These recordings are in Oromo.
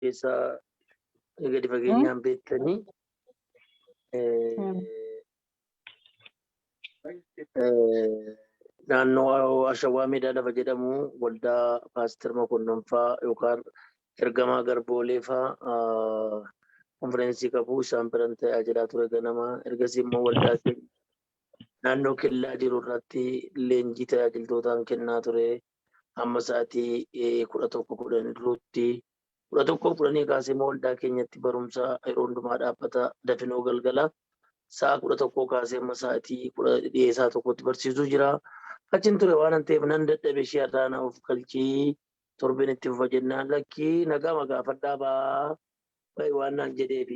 Keessaa gadi fageenyaan beektanii naannoo Ashawaa Meedaa lafa jedhamu waldaa Paaster Mokonnon faa yookaan ergamaa Garboolee faa konfereensii qabu isaan biran tajaajilaa ture ganama. Ergasii immoo waldaa keenya naannoo kellaa jiru irratti leenjii tajaajiltootaan kennaa ture. Hamma sa'aatii 11:10 duruutti 11:10 kaasee immoo waldaa keenyatti barumsa yeroo hundumaa dhaabbata dafinoo galgala sa'a 11 kaasee amma sa'aatii kudha dhiyeessaa tokkotti barsiisuu jira. Achin ture waan ta'eef nan dadhabe, ishee har'aa na of galchii, torbeen itti fufa jennaan, lakkii nagama gaafadhaa ba'aa waan naan jedheef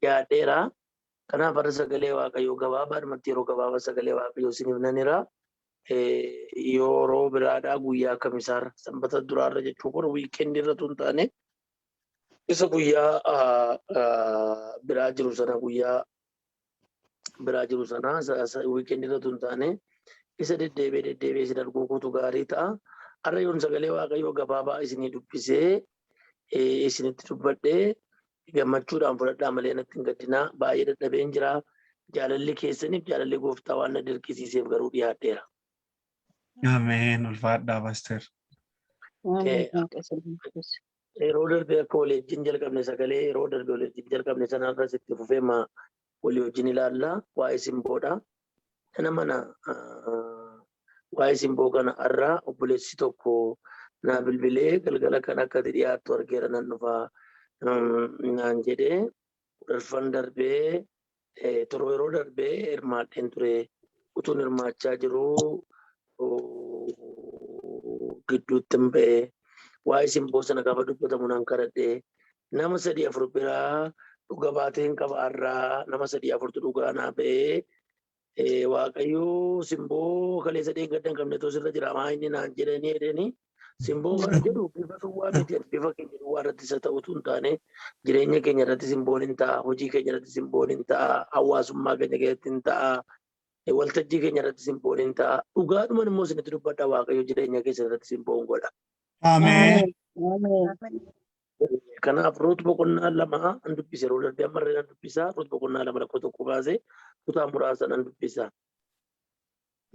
yaadheera. Kanaaf har'a sagalee Waaqayyoo gabaabaadhumatti, yeroo gabaabaa sagalee Waaqayyoo isiniif nan hira. Yeroo biraadhaa guyyaa kamisaarra, sanbata duraarra jechuu kun weekend irra tun taane, isa guyyaa biraa jiru sana, guyyaa biraa jiru sana weekend irra tun taane, isa deddeebi'ee deddeebi'ee isin arguu kootu gaarii ta'a. Har'a yoon sagalee Waaqayyoo gabaabaa isinii dubbisee isinitti dubbadhee gammachuudhaan fudhadhaa malee natti hin gaddinaa. Baay'ee dadhabeen jira. Jaalalli keessaniif jaalalli gooftaa waan na dirqisiiseef garuu dhiyaadheera. Ameen. Ulfaadhaa, Paaster. Yeroo darbe akka walii wajjin jalqabne, sagalee yeroo darbe walii wajjin jalqabne sanarras itti fufee ma walii wajjin ilaalla. Waa'ee simboodha. Kana mana waa'ee simboo kana har'a obboleessi tokko naa bilbilee, galgala kan akka ati dhiyaattu argeera, nan dhufaa naan jedhee. Kudharfan darbee torba yeroo darbee hirmaadheen ture. Utuun hirmaachaa jiruu gidduutti hin ba'e. Waa'ee simboo sana gaafa dubbatamu nan kadhadhe. Nama sadii afur biraa dhuga baateen qaba har'aa, nama sadii afurtu dhugaa naa ba'ee. Waaqayyoo simboo kaleessa dheengadda hin qabne sirra jira maa inni naan jedhanii jedhanii. Simboo kana jedhu bifa duwwaa miti, bifa keenya duwwaa irratti isa ta'utu hin taane, jireenya keenya irratti simboon hin ta'a, hojii keenya irratti simboon hin ta'a, hawaasummaa keenya keessatti hin ta'a, waltajjii keenya irratti simboon hin ta'a. Dhugaadhuman immoo isinitti dubbadha, Waaqayyo jireenya keessa irratti simboon godha. Ameen. Kanaaf Ruut boqonnaa 2 an dubbise yeroo darbe, ammallee nan dubbisa. Ruut boqonnaa 2 lakkoofsa 1 kaasee kutaa muraasa nan dubbisa.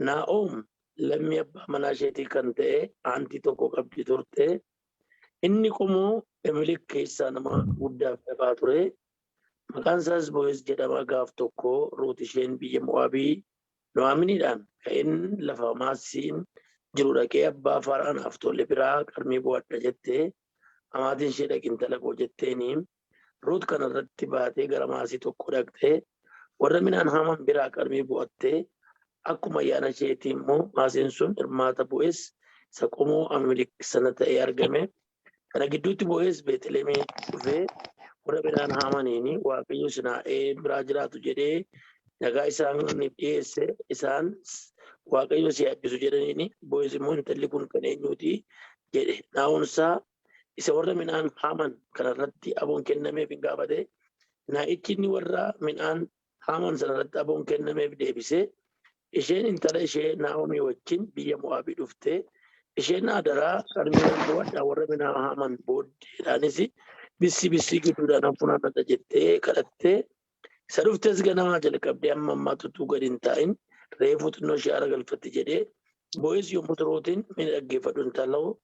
Naa'om lammii abbaa manaa isheetii kan ta'e aantii tokko qabdi turte. Inni qomoo Elimelek keessaa nama guddaa fi jabaa ture. Maqaan isaas Bo'eez jedhama. Gaaf tokko Ruut isheen biyya Mo'aabii No'aaminiidhaan, "Ka'een lafa maasiin jiru dhaqee abbaa faara anaaf tole biraa qarmii bu'adha" jette. Amaatiin ishee, "Dhaqi, intala koo" jetteeni. Ruut kana irratti baatee gara maasii tokko dhaqxe. Warra midhaan haaman biraa qarmii bu'atte. Akkuma ayyaana isheetii immoo maasiin sun hirmaata Bo'eez isa qomoo Elimelek sana ta'ee argame. Kana gidduutti Bo'eez Beetlemii dhufee warra midhaan haamaniin, "Waaqayyo isin haa biraa jiraatu" jedhee nagaa isaaniif dhiyeesse. Isaan, "Waaqayyo si eebbisu" jedhaniini. Bo'eez immoo, "Intalli kun kan eenyuuti?" jedhe. Naa'onsaa isa warra midhaan haaman kanarratti aboon kennameef hin gaafate. Naa'ichi inni warra midhaan haaman sanarratti aboon kennameef deebisee, "Isheen intala ishee Naa'omii wajjin biyya Mo'aabii dhufte. Isheen, 'Adaraa qarmii nan bu'adha, warra midhaan haaman booddeedhaanis bissii bissii gidduudhaan nan funaannadha' jettee kadhattee. Isa dhuftes ganamaa jalqabdee amma ammaatti utuu gadi hin taa'in reefuu xinnoo ishee aara galfatti" jedhee. Bo'eez yommuu Ruutiin, "Mee dhaggeeffadhu, intaloo,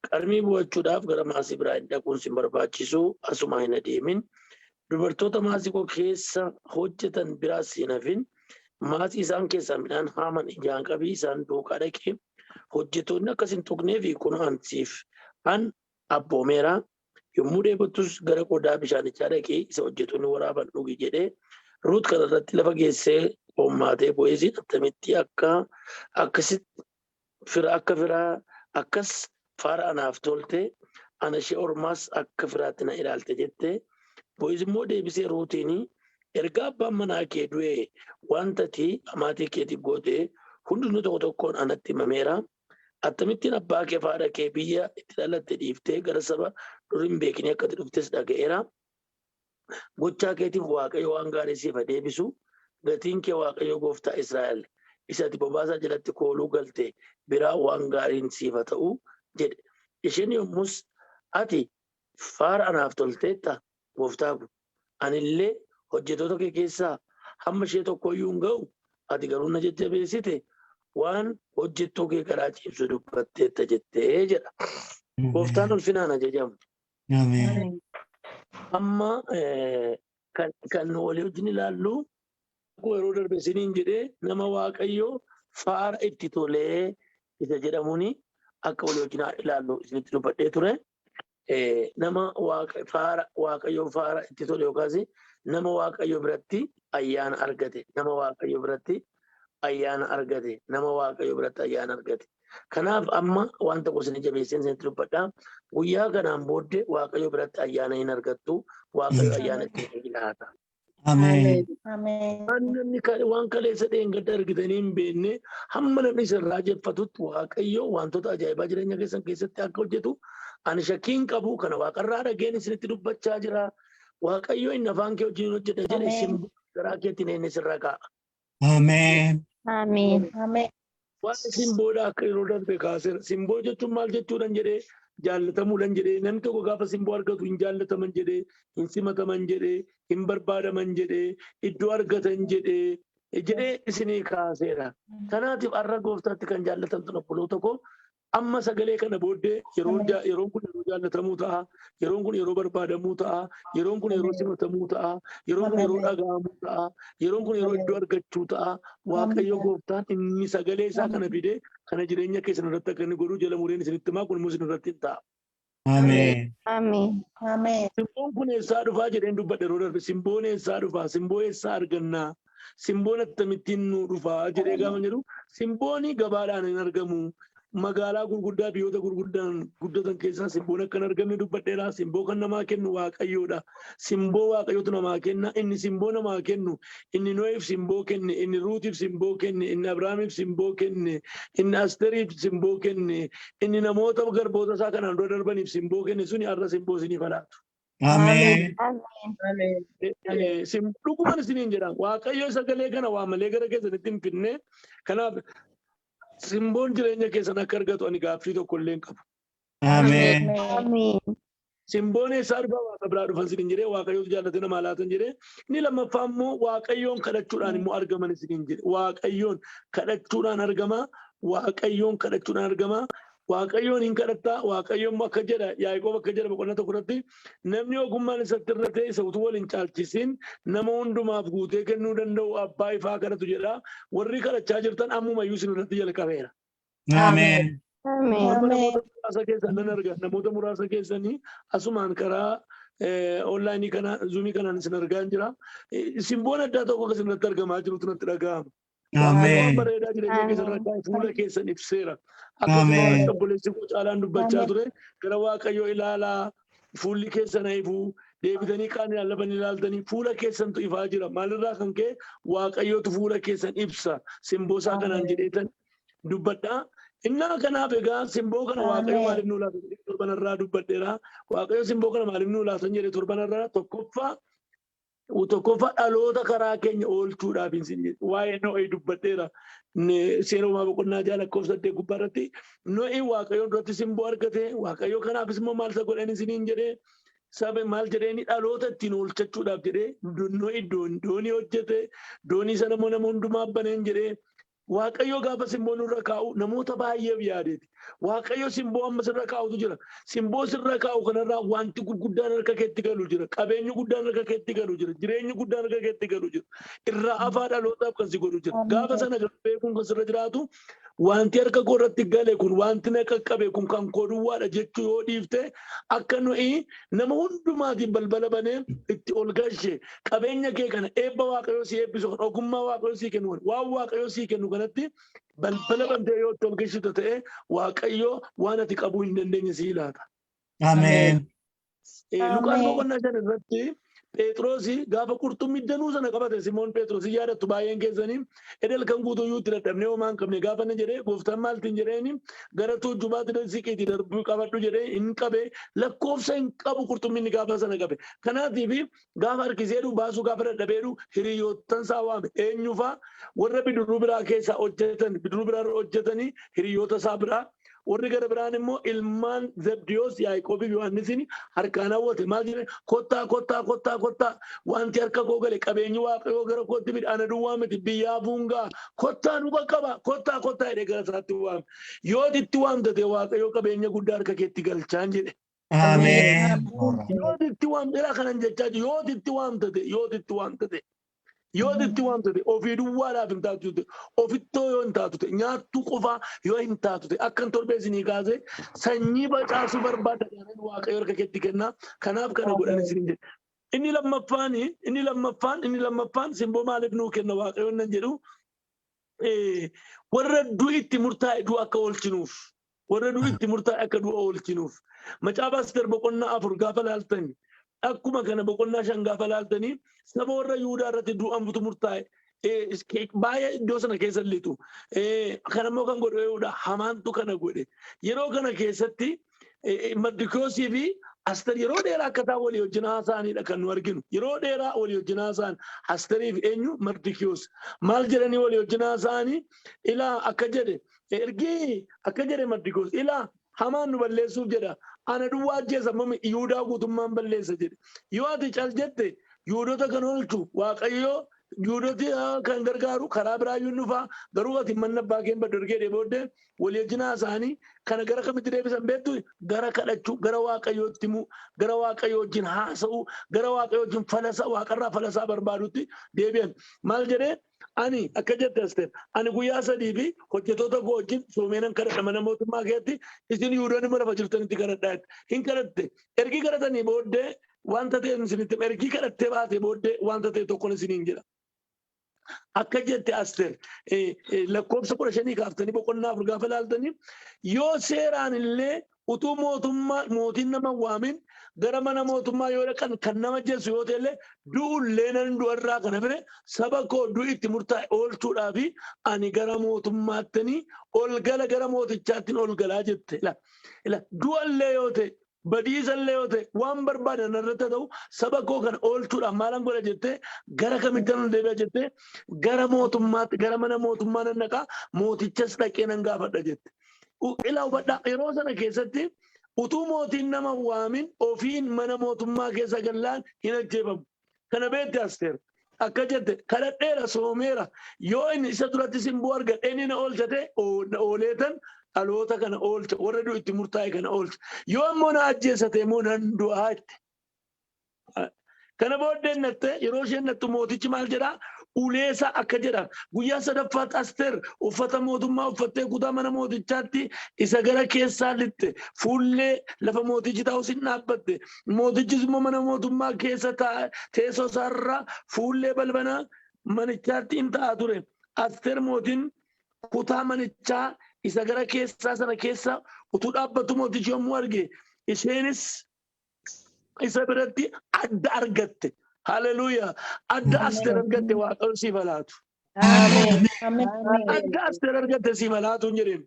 qarmii bu'achuudhaaf gara maasii biraa hin dhaquun sin barbaachisu, asuma hin adeemin. Dubartoota maasii koo keessa hojjetan biraas hin hafin. Maasii isaan keessaa midhaan haaman ijaan qabii isaan duukaa dhaqi. Hojjetoonni akkas hin tuqneef kunoo an siif an abboomeera. Yommuu dheebottus gara qodaa bishaanichaa dhaqii isa hojjetoonni waraaban dhugi" jedhee. Ruut kana irratti lafa geessee qoommaatee Bo'eeziin, "Attamitti akka akkasitti fira akka firaa akkas faara anaaf tolte, ana ishee ormaas akka firaatti na ilaalte?" jette. Bo'eez immoo deebisee Ruutiin, "Erga abbaan manaa kee du'ee wanta ati amaatii keetiif goote hundinuu tokko tokkoon anatti himameera. Akkamittiin abbaa kee fi haadha kee, biyya itti dhalatte dhiiftee gara saba dur hin beeknee akka ati dhuftes dhaga'eera. Gochaa keetiif Waaqayyo waan gaarii siif haa deebisu. Gatiin kee Waaqayyo gooftaa Israa'el isa ati bobaasaa jalatti kooluu galte biraa waan gaariin siif haa ta'u" jedhe. Isheen yommus, "Ati Faara anaaf tolteetta gooftaa ko. Anillee hojjettoota kee keessaa hamma ishee tokko iyyuu hin ga'u. Ati garuu na jajjabeessite, waan hojjettuu kee garaa ciibsu dubbatteetta jettee jedha. Gooftaan ulfinaan ajajamu. Ameen. Amma kan walii wajjin ilaallu, akkuma yeroo darbe isiniin jedhee, nama Waaqayyoo faara itti tolee isa jedhamuuni akka walii wajjin ilaallu isinitti dubbadhee ture. Nama faara Waaqayyoo faara itti tole yookaas nama Waaqayyoo biratti ayyaana argate, nama Waaqayyoo biratti ayyaana argate, nama Waaqayyoo biratti ayyaana argate. Kanaaf amma waan tokko isin jabeesseen isinitti dubbadha. Guyyaa kanaan booddee Waaqayyoo biratti ayyaana hin argattu. Waaqayyo ayyaana itti laata. Ameen. Waan namni waan kaleessa dheengadda argitanii hin beekne, hamma namni isin raajeffatutti Waaqayyo wantoota ajaa'ibaa jireenya keessan keessatti akka hojjetu ani shakkii hin qabu. Kana Waaqarraa dhageen isinitti dubbachaa jira. Waaqayyo inni afaan kee wajjin hojjeta jedhe simboo garaa keetti inni sirra kaa'a. Ameen. Ameen. Waan simboodha akka yeroo darbe kaaseera. Simboo jechuun maal jechuudhaan jedhee, jaallatamuudhaan jedhee, namni tokko gaafa simboo argatu hin jaallataman jedhee, hin simataman jedhee, hin barbaadaman jedhee, iddoo argatan jedhee isinii kaaseera. Kanaatiif har'a Gooftaatti kan jaallatamtu obboloota koo, amma sagalee kana booddee yeroon kun yeroo jaallatamuu ta'a. Yeroon kun yeroo barbaadamuu ta'a. Yeroon kun yeroo simatamuu ta'a. Yeroon kun yeroo dhaga'amuu ta'a. Yeroon kun yeroo iddoo argachuu ta'a. Waaqayyo Gooftaan inni sagalee isaa kana fidee kana jireenya keessan irratti akka inni godhuu jala mureen isinitti himaa, kun immoo isin irratti hin ta'a. Ameen. Ameen. Simboon kun eessaa dhufaa jedheen dubbadhe yeroo darbe. Simboon eessaa dhufaa? Simboo eessaa argannaa? Simboon akkamittiin nu dhufaa jedhee gaafa jedhu, simboon gabaadhaan hin argamu. Magaalaa gurguddaa biyyoota gurguddaan guddatan keessaa simboon akka hin argamne dubbadheera. Simboo kan namaa kennu Waaqayyoodha. Simboo Waaqayyootu namaa kenna. Inni simboo namaa kennu, inni Nohiif simboo kenne, inni Ruutiif simboo kenne, inni Abrahaamiif simboo kenne, inni Asteriif simboo kenne, inni namoota garboota isaa kanaan dura darbaniif simboo kenne suni har'a simboo isiniif laatu. Ameen. Ameen. Dhuguman isiniin jedha. Waaqayyo sagalee kana waa malee gara keessanitti hin finne. Kanaaf simboon jireenya keessan akka argatu ani gaaffii tokko illee hin qabu. Ameen. Ameen. Simboon eessaa dhufaa? Waaqa biraa dhufan isiniin jedhee, Waaqayyootu jaallate namaa laatan jedhee. Inni lammaffaa immoo Waaqayyoon kadhachuudhaan immoo argaman isiniin jedhe. Waaqayyoon kadhachuudhaan argama. Waaqayyoon kadhachuudhaan argama. Waaqayyoon hin kadhattaa. Waaqayyoon immoo akka jedha Yaaqoob, akka jedha boqonnaa 1 irratti, namni ogummaan isatti irra ta'e isa utuu wal hin caalchisiin nama hundumaaf guutee kennuu danda'u abbaa ifaa kadhatu jedha. Warri kadhachaa jirtan ammumayyuu isin irratti jalqabeera. Ameen. Ameen. Amma namoota muraasa keessan nan arga. Namoota muraasa keessanii asumaan karaa onlaayinii kana, Zoomii kanaan isin argaa jira. Simboon addaa tokko akka isin irratti argamaa jirutu natti dhaga'ama. Waan Ameen. bareedaa jireenya keessan irra kaa'e fuula keessan ibseera. Akkasuma Ameen. obboleessi koo caalaan dubbachaa ture, gara Waaqayyoo ilaalaa, fuulli keessan ifuu, deebitanii kaan ilaallaban ilaaltanii fuula keessantu ifaa jira. Maalirraa kan ka'e? Waaqayyootu fuula keessan ibsa. Simboo isaa kanaan jedheetan dubbadhaa. Innaa kanaaf egaa simboo kana Waaqayyo maaliif nuu laata jedhee torbanarraa dubbadheera. Waaqayyo simboo kana maaliif nuu laatan jedhee torbanarraa, tokkoffaa dhaloota karaa keenya oolchuudhaaf hin sin jedhe. Waa'ee No'ee dubbadheera. Seera Uumaa boqonnaa 6 lakkoofsa 8 gubbaa irratti No'ee Waaqayyoon duratti simboo argate. Waaqayyo kanaafis immoo maal isa godhan isiniin jedhee, sabe maal jedheeni, dhaloota ittiin oolchachuudhaaf jedhee No'ee doonii hojjete. Doonii sana immoo nama hundumaa baneen jedhee. Waaqayyo gaafa simboo nurra kaa'u namoota baay'eef yaadeeti. Waaqayyo simboo amma sirra kaa'utu jira. Simboo sirra kaa'u kanarraa wanti gurguddaan harka keetti galu jira. Qabeenyi guddaan harka keetti galu jira. Jireenyi guddaan harka keetti galu jira. Irraa afaa dhalootaaf kan si godhu jira. Gaafa sana beekuun kan sirra jiraatu, wanti harka koo irratti gale kun, wanti na qaqqabe kun kan koo duwwaadha jechuu yoo dhiifte, akka nuyi nama hundumaatiin balbala banee itti ol galche, qabeenya kee kana, eebba Waaqayyoo si eebbisu kan, ogummaa Waaqayyoo sii kennu, waan Waaqayyoo sii kennu kanatti balbala bantee yoo itti ol galchitu ta'e, Waaqayyoo waan ati qabuu hin dandeenye sii laata. Ameen. Luqaas boqonnaa 5 irratti Phexros gaafa qurxummii danuu sana qabate, Simoon Phexros yaadattu baay'een keessanii, edel kan guutuu iyyuu itti dadhabnee homaa hin qabne gaafa inni jedhee, Gooftaan maaltiin jedheeni? Gara tuujjubaatti siqiitii darbuu qabadhu jedhee, hin qabe, lakkoofsa hin qabu qurxummii inni gaafa sana qabe. Kanaatiif gaafa harkiseedhu baasuu gaafa dadhabeedhu hiriyoottan isaa waame. Eenyufaa? Warra bidiruu biraa keessaa hojjetan, bidiruu biraa hojjetanii hiriyoota isaa biraa. Warri gara biraan immoo ilmaan Zabdiyoos Yaaqoobii fi Yohaannisiin harkaan hawwate. Maal jedhe? "Kottaa, kottaa, kottaa, kottaa, wanti harka koo gale, qabeenyi Waaqayyoo gara kootti fide ana duwwaa miti, biyyaa fuungaa, kottaa nu qaqqaba, kottaa, kottaa" jedhee gara isaatti waame. Yoo itti waamtate, Waaqayyoo qabeenya guddaa harka keetti galchaan jedhe. Ameen. Yoo itti waamteedha kanan jechaa jiru. Yoo itti waamtate, yoo itti waamtate, yoo itti waamtate, ofii duwwaadhaaf hin taatu ta'e, ofittoo yoo hin taatu ta'e, nyaattuu qofaa yoo hin taatu ta'e, akkan torbee isinii kaasee sanyii facaasuu barbaada taanaan, Waaqayyo harka keetti kennaa. Kanaaf kana godhan isin jedhe. Inni lammaffaan simboo maaliif nuu kenna Waaqayyoon nan jedhu, warra du'i itti murtaa'e du'a akka oolchinuuf, warra du'i itti murtaa'e akka du'a oolchinuuf. Macaafa Asteer boqonnaa 4 gaafa laaltani, akkuma kana boqonnaa 5 gaafa laaltanii, saba warra Yihudaa irratti du'amtu murtaa'e. Baay'ee iddoo sana keessa lixu. Kan immoo kan godhe Yihudaa Hamaantu kana godhe. Yeroo kana keessatti Mardikiyoosii fi Asteer yeroo dheeraa akkataa walii wajjin haasa'anidha kan nu arginu. Yeroo dheeraa walii wajjin haasa'an, Asteerii fi eenyu? Mardikiyoos. Maal jedhanii walii wajjin haasa'anii? Ilaa, akka jedhe, ergii akka jedhe Mardikiyoos, "Ilaa, Hamaan nu balleessuuf jedha. Ana duwwaa ajjeesa immoo Yihudaa guutummaan balleessa" jedhe. "Yoo ati cal jette, Yihudoota kan oolchu Waaqayyo, Yihudooti kan gargaaru karaa biraayyuu hin dhufaa, garuu ati manna abbaa kee hin baddu" ergee jedhee booddee walii wajjin haasa'anii kana gara kamitti deebisan beektu? Gara kadhachuu, gara Waaqayyootti himuu, gara Waaqayyoo wajjin haasa'uu, gara Waaqayyoo wajjin falasa Waaqarraa falasaa barbaadutti deebi'an. Maal jedhee? "Ani," akka jette Asteer, "ani guyyaa 3 fi hojjettoota koo wajjin soomeenan kadhadha mana mootummaa keetti, isin Yihudoonni mana lafa jirtanitti kadhadhaa" jette. Hin kadhatte. Ergi kadhatanii booddee wanta ta'e isinitti, ergi kadhattee baatee booddee wanta ta'e tokkon isiniin jedha. Akka jette Asteer, lakkoofsa 15 kaaftanii boqonnaa 4 gaafa ilaaltanii, "Yoo seeraan illee utuu mootummaa mootiin nama hin waamin gara mana mootummaa yoo dhaqan kan nama jeessu yoo ta'e illee, du'ullee nan du'arraa kana fide, saba koo du'i itti murtaa'e oolchuudhaafi ani gara mootummaattanii ol gala, gara mootichaattiin ol galaa" jette. Ila du'allee yoo ta'e, badiisallee yoo ta'e, waan barbaadan irratti haa ta'u, saba koo kana oolchuudhaaf maalan godha jettee, gara kamitti nan deebi'a jettee, gara mootummaatti, gara mana mootummaa nan dhaqaa, mootichas dhaqee nan gaafadha jette. Ila hubadhaa, yeroo sana keessatti utuu mootiin nama waamin ofiin mana mootummaa keessa gallaan hin ajjeefamu. Kana beekte Asteer. Akka jette, "Kadhadheera, soomeera, yoo inni isa duratti simboo argadhe, inni na oolchate, ooleetan dhaloota kana oolcha, warra du'u itti murtaa'e kana oolcha. Yoo immoo na ajjeesate immoo nan du'aa" jette. Kana booddee natte. Yeroo isheen nattu mootichi maal jedhaa? Uleesa akka jedha. Guyyaa sadaffaatti Asteer uffata mootummaa uffattee kutaa mana mootichaatti isa gara keessaa lixxe. Fuullee lafa mootichi taa'us hin dhaabbatte. Mootichis immoo mana mootummaa keessa teessoo isaarra fuullee balbala manichaatti hin ta'a ture. Asteer mootiin kutaa manichaa isa gara keessaa sana keessa utuu dhaabbatu mootichi yommuu arge, isheenis isa biratti adda argatte. Haleluuyaa! Adda Asteer argatte Waaqayyo siif haa laatu. Adda Asteer argatte siif haa laatu hin jedheen.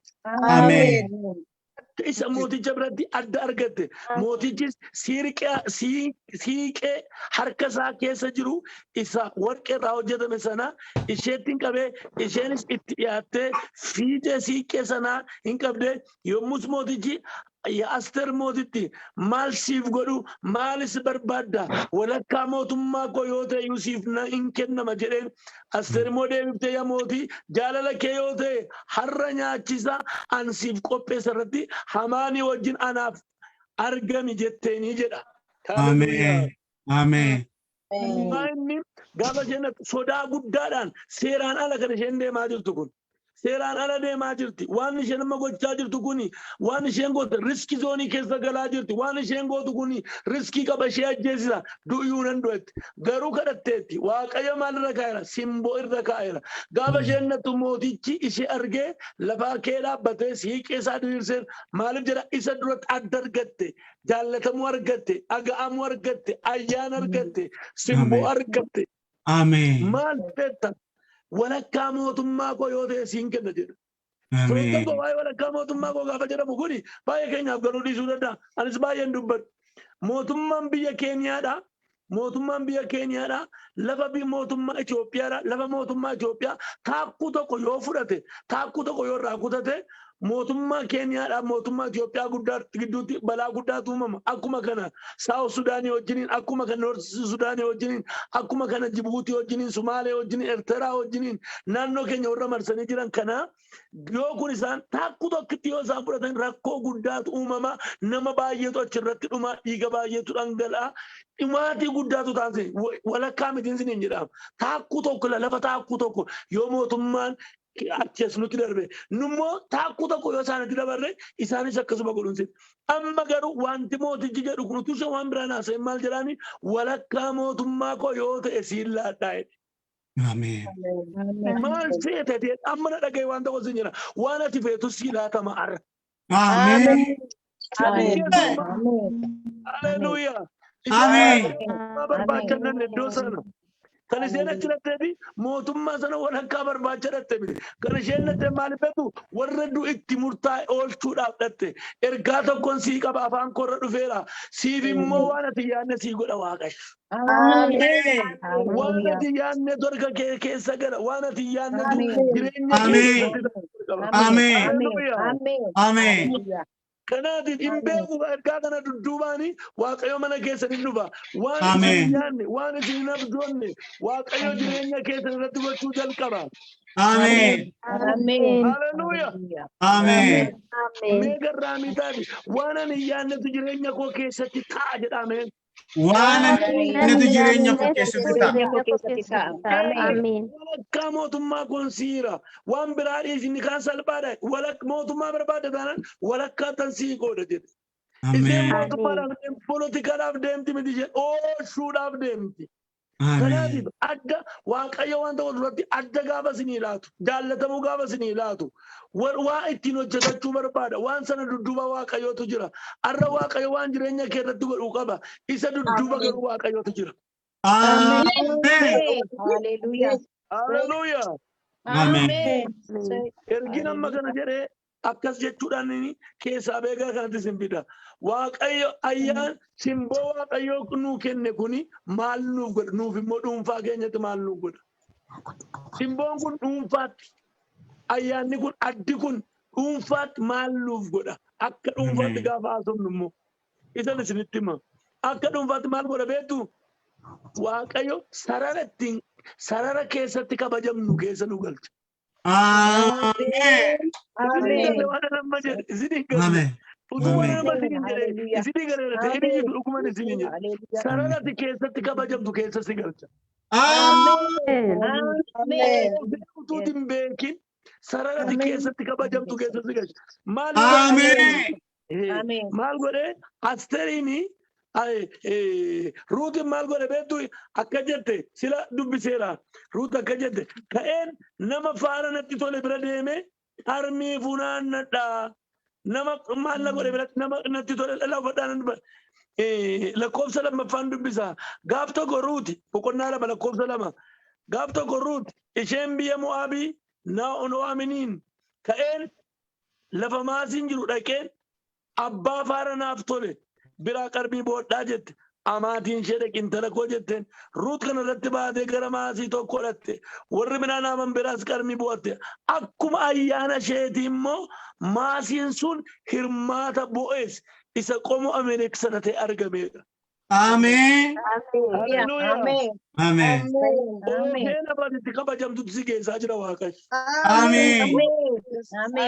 Ameen. Isa mooticha biratti adda argatte. Mootichis siiqee harka isaa keessa jiru isa warqee irraa hojjetame sana isheetti hin qabee, isheenis itti dhiyaattee fiixee siiqee sanaa hin qabdee. Yommus mootichi, "Yaa Asteer mootitti, maal siif godhu? Maalis barbaadda? Walakkaa mootummaa koo yoo ta'e iyyuu siif na hin kennama" jedheen. Asteer immoo deebiftee, "Yaa mootii, jaalala kee yoo ta'e, har'a nyaachisa an siif qopheessa irratti Hamaanii wajjin anaaf argami" jetteenii jedha. Ameen. Ameen. Maa inni gaafa isheen sodaa guddaadhaan seeraan ala kan isheen deemaa jirtu kun, seeraan ala deemaa jirti. Waan isheen amma gochaa jirtu kuni, waan isheen goote risk zone keessa galaa jirti. Waan isheen gootu kuni risk qaba, ishee ajjeesisa. Du'yuu nan du'etti. Garuu kadhatteetti. Waaqayyo maal irra kaa'eera? Simboo irra kaa'eera. Gaafa isheen nattu mootichi ishee argee lafaa kee dhaabbatee siiqee isaa diriirsee. Maaliif jedha? Isa duratti adda argatte. Jaallatamuu argatte. Dhaga'amuu argatte. Ayyaana argatte. Simboo argatte. Ameen. Maal beekta? "Walakkaa mootummaa koo yoo ta'e siin kenna" jedha. Firoottan koo, waa'ee walakkaa mootummaa koo gaafa jedhamu kuni baay'ee keenyaaf galuu dhiisuu danda'a. Anis baay'een dubbadhu. Mootummaan biyya Keeniyaadha. Mootummaan biyya Keeniyaadha. Lafa mootummaa Itoophiyaadha. Lafa mootummaa Itoophiyaa taakkuu tokko yoo fudhate, taakkuu tokko yoo irraa kutate, Mootummaa Keeniyaadhaaf mootummaa Itoophiyaa guddaatti gidduutti balaa guddaatu uumama. Akkuma kana South Sudaanii wajjiniin, akkuma kana North Sudaanii wajjiniin, akkuma kana Jibuutii wajjiniin, Sumaalee wajjiniin, Eertiraa wajjiniin, naannoo keenya warra marsanii jiran kana yoo kun isaan taakku tokkitti yoo isaan fudhatan, rakkoo guddaatu uumama. Nama baay'eetu achirratti dhuma, dhiiga baay'eetu dhangala'a. Dhumaatii guddaatu taasise. Walakkaa mitiin siniin jedhama. Taakkuu tokko, lafa taakkuu tokko yoo mootummaan achi nutti darbe, nummoo taakkuu tokko yoo isaanitti dabarre, isaanis akkasuma godhuun. Amma garuu wanti mootichi jedhu kun utuu isa waan biraan haasa'in maal jedhaani? "Walakkaa mootummaa koo yoo ta'e siin laadhaa" jedhe. Ameen. Maal feete ta'e? Amma na dhagaye, waan tokko siin jedha. Waan ati feetu sii laatama arra. Ameen. Haleluuyaa. Ameen. Mootummaa barbaacha iddoo sana. Kan isheen achi dhattee mootummaa sana walakkaa barbaacha dhatte miti. Kan isheen dhatte maaliif beektu? Warra du'itti murtaa'e oolchuudhaaf dhatte. Ergaa tokkoon sii qaba, afaan koorra dhufeera. Siif immoo waan ati yaadne sii godha Waaqayyo. Waan ati yaadne harka kee keessa gala. Waan ati yaadnetu jireenya kee Ameen. keessatti qaba. Ameen. Haleluuyaa. Ameen. Kanaatiif hin beeku, ergaa kana dudduubaani Waaqayyo mana keessan hin dhufa. Waan isin Ameen. hin yaadne, waan isin hin abjoonne Waaqayyo jireenya keessan irratti gochuu jalqaba. Ameen. Haleluuyaa. Ameen. Mee garraamii taati, "Waan ani hin yaadnetu jireenya koo keessatti ta'a" jedhame. Waan ani jireenya koo keessatti ta'a. Ameen. Walakkaa mootummaa kun siira. Waan biraa dhiisi, inni kaan salphaadha. Mootummaa barbaadda taanaan walakkaa tan sii qooda jedhe. Isheen Ameen. mootummaadhaaf deemti, poolitikaadhaaf deemti miti, isheen oolchuudhaaf deemti. Ameen. Kanaatiif adda Waaqayyo waan tokko duratti adda gaafa isinii laatu, jaallatamuu gaafa isinii laatu, waa ittiin hojjetachuu barbaada. Waan sana dudduuba Waaqayyootu jira. Arra Waaqayyo waan jireenya kee irratti godhuu qaba. Isa dudduuba garuu Waaqayyootu jira. Ameen. Haleluuyaa. Ameen. Ergin amma kana jedhee akkas jechuudhaan inni keessaa beekaa kanatti isin fida. Waaqayyo ayyaan simboo Waaqayyo nuu kenne kuni maal nuuf godha? Nuuf immoo dhuunfaa keenyatti maal nuuf godha? Simboon kun dhuunfaatti, ayyaanni kun, addi kun dhuunfaatti maal nuuf godha? Akka dhuunfaatti Ameen. gaafa haasofnu immoo isan isinitti hima. Akka dhuunfaatti maal godha beektu? Waaqayyo sarara ittiin sarara keessatti kabajamnu keessa nu galcha. Ameen. Isinii galee waan amma jedhe, isinii galee. Ameen. Utuu waan Ameen. amma isiniin jedhe isinii galeera ta'e, inni jiru dhuguman isiniin jedhe. Sarara ati keessatti kabajamtu keessa si galcha. Ameen. Utuu hin beekin sarara ati keessatti kabajamtu keessa si galcha. Maal Ameen. Maal godhee Asteriini, Ruutiin maal godhe beektu? Akka jette sila dubbiseera. Ruut akka jette, "Ka'een nama faara natti tole bira deeme harmii funaannadha." Nama maal na godhe biratti, nama natti tole dhala uffadhaa nan dubbadha. Lakkoofsa lammaffaan dubbisa. Gaaf tokko Ruuti, boqonnaa 2 lakkoofsa 2. Gaaf tokko Ruut isheen biyya Mo'aabii Naa'ominiin, "Ka'een lafa maasiin jiru dhaqeen abbaa faara naaf tole biraa qarmii boodhaa" jette. Amaatiin ishee, "Dhaqi, intala koo" jetteen. Ruut kana irratti baatee gara maasii tokko dhatte. Warri midhaan haaman biraas qarmii bu'atte. Akkuma ayyaana isheetii immoo maasiin sun hirmaata Bo'ees isa qomoo Ameeleek sana ta'e argameedha. Ameen. Haleluuyaa. Ameen. Oofee lafa itti kabajamtutti si geessaa jira Waaqayyo. Ameen.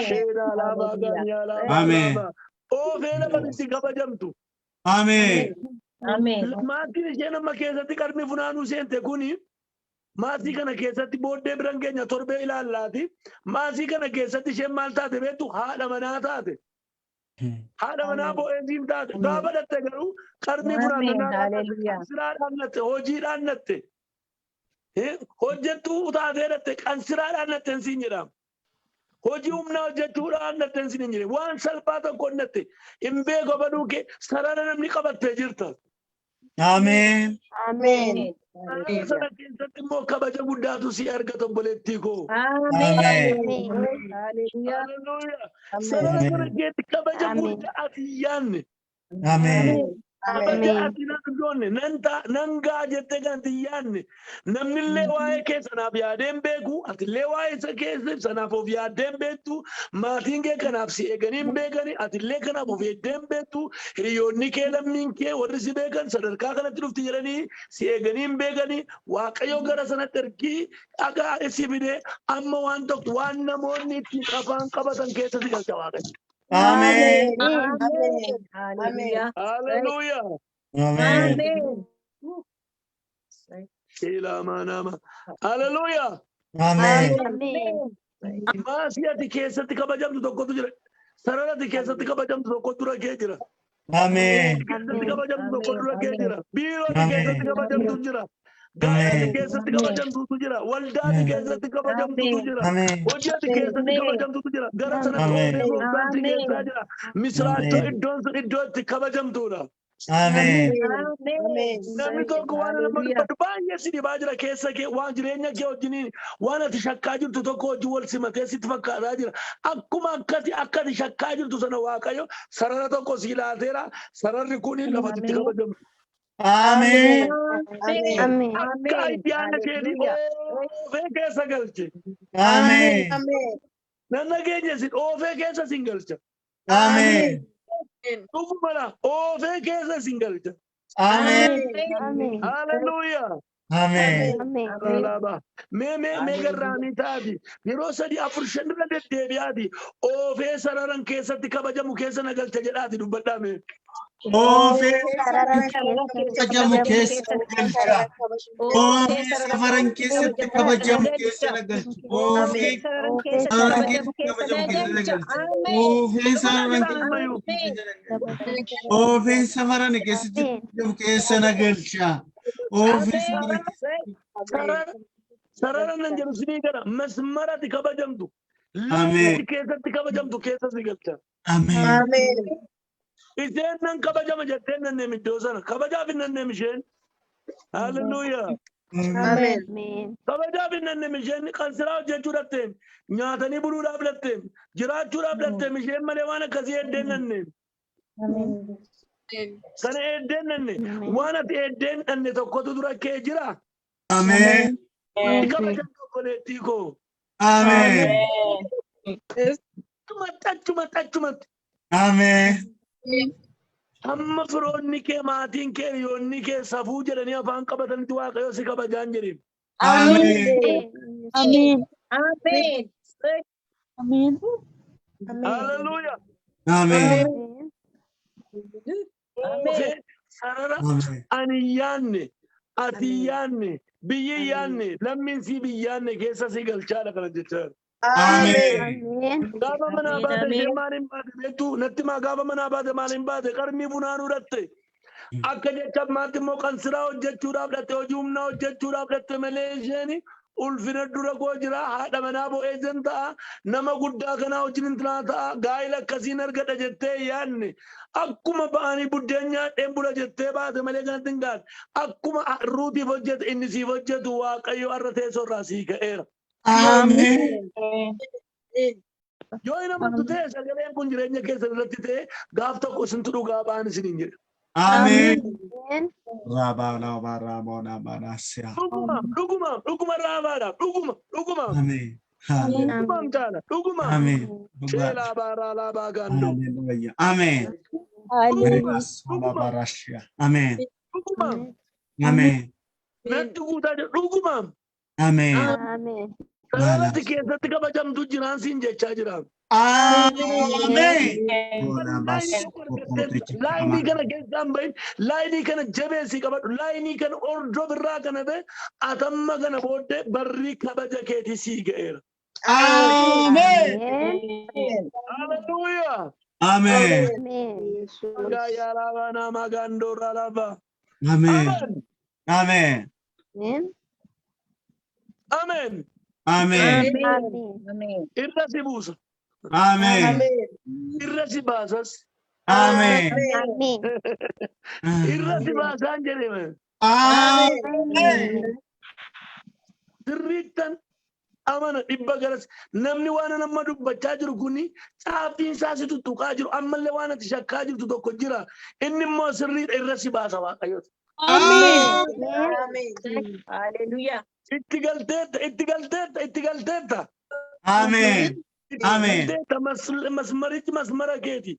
Sheera alaabaa gaanii alaabaa Ameen. alaabaa. Oofee lafa itti kabajamtu. Ameen. Maatiin isheen amma keessatti qarmii funaanuu seente kuni, maasii kana keessatti booddee biran keenya torbee ilaallaati. Maasii kana keessatti isheen maal taate beektu? Haadha manaa taate. Haadha manaa Bo'eeziin taate. Gaafa dhatte garuu qarmii funaannaa qansiraadhaan dhatte, hojiidhaan dhatte. Hojjettuu taatee dhatte, qansiraadhaan dhatte siin jedhama. Hojii humnaa hojjechuudhaan dhatte siin hin jedhe. Waan salphaa tokko hin dhatte. Hin beeku, baduu kee sarara namni qabattee jirta. Ameen. Sarara sana keessatti immoo kabaja guddaatu si argata, obboleettii koo. Ameen. Haleluuyaa. Sarara kana keessatti kabaja Ameen. guddaa ati hin yaadne. Ameen. Kabaja Ameen. ati nan argoonne nan ta'a nan ga'a jettee kan ati hin yaadne namnillee waa'ee kee sanaaf yaadee hin beeku, atillee waa'ee isa keessa sanaaf of yaaddee hin beektu, maatiin kee kanaaf si eeganii hin beekani, atillee kanaaf of eegdee hin beektu, hiriyoonni kee, lammiin kee, warri si beekan sadarkaa kanatti dhufti jedhanii si eeganii hin beekani. Waaqayyo gara sanatti ergii dhagaa si fide, amma waan tokko waan namoonni ittiin afaan qabatan keessa si galcha Waaqayyo. Ameen. Ameen. Hallelujah. Haleluuyaa. Ameen. Amen. Ilaamanama. Haleluuyaa. Ameen. Ameen. Maasii ati keessatti kabajamtu tokkotu jira. Sarara ati keessatti kabajamtu tokko dura kee jira. Ameen. Keessatti kabajamtu tokko dura kee jira. Biiroo ati Ameen. keessatti kabajamtu jira. Gaa'ela ati Ameen. keessatti kabajamtutu jira. Waldaa ati Ameen. keessatti kabajamtutu jira. Ameen. Hojii ati keessatti kabajamtutu jira. Gara sanatti Ameen. oofee gooftaan si geessaa jira. Misiraachoo Ameen. iddoon sun iddoo itti kabajamtuudha. Ameen. Namni tokko waan nama dubbatu baay'ee si dhibaa jira keessa kee, waan jireenya kee wajjiniin waan ati shakkaa jirtu tokko wajjin wal simatee sitti fakkaataa jira. Akkuma akkati shakkaa jirtu sana Waaqayyo sarara tokko si laateera. Sararri kun lafa itti kabajamtu. Ameen. Ameen. Akka ayyaana keetii oofee keessa galche. Ameen. Nan nageenya sin oofee keessa sin galcha. Ameen. Dhugumala oofee keessa sin galcha. Ameen. Ameen. Haleluuyaa. Ameen. Ameen. Alaabaa. Mee mee mee garraamii taati. Yeroo sadii, afur, shan irra deddeebi'aati. Oofee sararan keessatti kabajamu keessa na galcha jedhaati dubbadhaa mee. Oofee Sarara keessatti kabajamu keessa na galcha. Oofee safaran keessatti kabajamu keessa na galcha. Oofee safaran keessatti kabajamu keessa na galcha. Oofee safaran keessatti Oofee safaran keessatti kabajamu keessa na galcha. Oofee safaran Sarara sarara nan jedhu sinii gara masmarati kabajamtu. Ameen. Lafti keessatti kabajamtu keessa si galcha. Ameen. Isheen nan kabajama jettee nan neem iddoo sana. Kabajaaf hin nanneem isheen. Haleluuyaa. Ameen. Kabajaaf hin nanneem isheen, qansiraa hojjechuu dhatteem. Nyaatanii buluudhaaf dhatteem. Jiraachuudhaaf dhatteem isheen malee waan akkasii eddeen nanneem. Kana eddeen nanne. Waan ati eddeen dhanne tokkotu dura kee jira. Ameen. Ati kabajamtu, obboleettii koo. Ameen. Achumatti, achumatti, achumatti. Ameen. Hamma firoonni kee, maatiin kee, hiriyoonni kee safuu jedhanii afaan qabatanitti Waaqayyo si kabajaan jedhin. Ameen. Ameen. Amen. Ameen. Haleluuyaa. Ameen. Oofee sarara Ameen. ani hin yaanne, ati hin yaanne, biyyi hin yaanne, lammiin sii biyyi yaanne keessa si galchaadha kana jechaa. Ameen. Ameen. Gaafa manaa Ameen, baate ameen. isheen maaliin baate beektu? Natti maa, gaafa manaa baate maaliin baate? Qarmii funaanuu dhatte. Akka jecha ammaatti immoo qansiraa hojjechuudhaaf dhatte, hojii humnaa hojjechuudhaaf dhatte malee isheen ulfina dura koo jira, haadha manaa bo'eessan ta'a, nama guddaa kanaa wajjin intinaa ta'a, gaa'ila akkasiin argadha jettee hin yaadne. Akkuma ba'anii buddeen nyaadheen bula jettee baate malee kanatti hin gaane. Akkuma Ruutiif hojjete inni siif hojjetu Waaqayyo har'a teessoo irraa sii ka'eera. Ameen. Yoo hin amantu ta'e, sagaleen kun jireenya keessan irratti ta'e gaaf tokko isintu dhugaa ba'an isiniin jedha. Ameen. Ameen. Rabaa rabaa rabaa rabaa raasiyaa. Dhuguma, dhuguma, dhuguma, raabaadha, dhuguma, dhuguma. Ameen. Ameen. Dhugumaam caala, dhuguma. Ameen. Sheelaa baaraa laabaa gaandoo. Haleluuyaa. Ameen. Dhuguma, dhuguma. Raashiyaa. Ameen. Dhuguma. Ameen. Natti guutaa jira, dhuguma. Ameen. Ameen. Sararratti keessatti kabajamtu jiraan siin jechaa jira. Ameen. Laayinii kana keessaan bahin, laayinii kana jabeessii qabadhu, laayinii kana ordof irraa kana ta'e atamma kana booddee barrii kabaja keetii sii ga'eera. Ameen. Haleluuyaa. Ameen. Ameen. Gaayyaa namaa gaandoorraa laafaa. Ameen. Ameen. Ameen. Ameen. Ameen. Ameen. Ameen. Irra si buusa. Ameen. Irra si baasas. Ameen. Ameen. Irra si baasaan jedhame. Ameen. Sirriittan Amana dhibba garas namni waan amma dubbachaa jiru kuni caaffiin isaa si tuttuqaa jiru ammallee waan ati shakkaa jirtu tokko jira. Inni immoo sirriidha irra si baasa Waaqayyo. Ameen. Hallelujah. Itti galteetta, itti galteetta, itti galteetta. Ameen. Itti Ameen. galteetta masmarichi masmara keeti.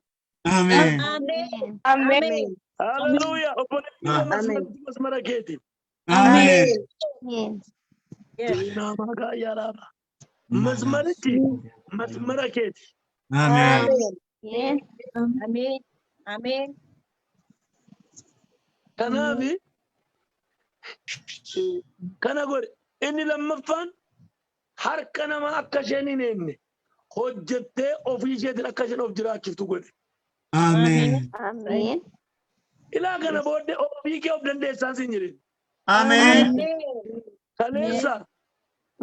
Ameen. Ameen. Ameen. Ameen. Hallelujah. Obboleettii Ameen. masmarichi masmara keeti. Ameen. Ameen. Yes. Nama gaayyaadhaadha. Masmarichi masmara keeti. Ameen. Ameen. Ameen. Ameen. Kanaaf kana godhe inni lammaffaan harka namaa akka isheen hin eegne hojjettee ofii isheetiin akka isheen of jiraachiftu godhe. Ameen. Ameen. Ilaa kana booddee ofii kee of dandeessaa siin jedhe. Ameen. Ameen. Kaleessa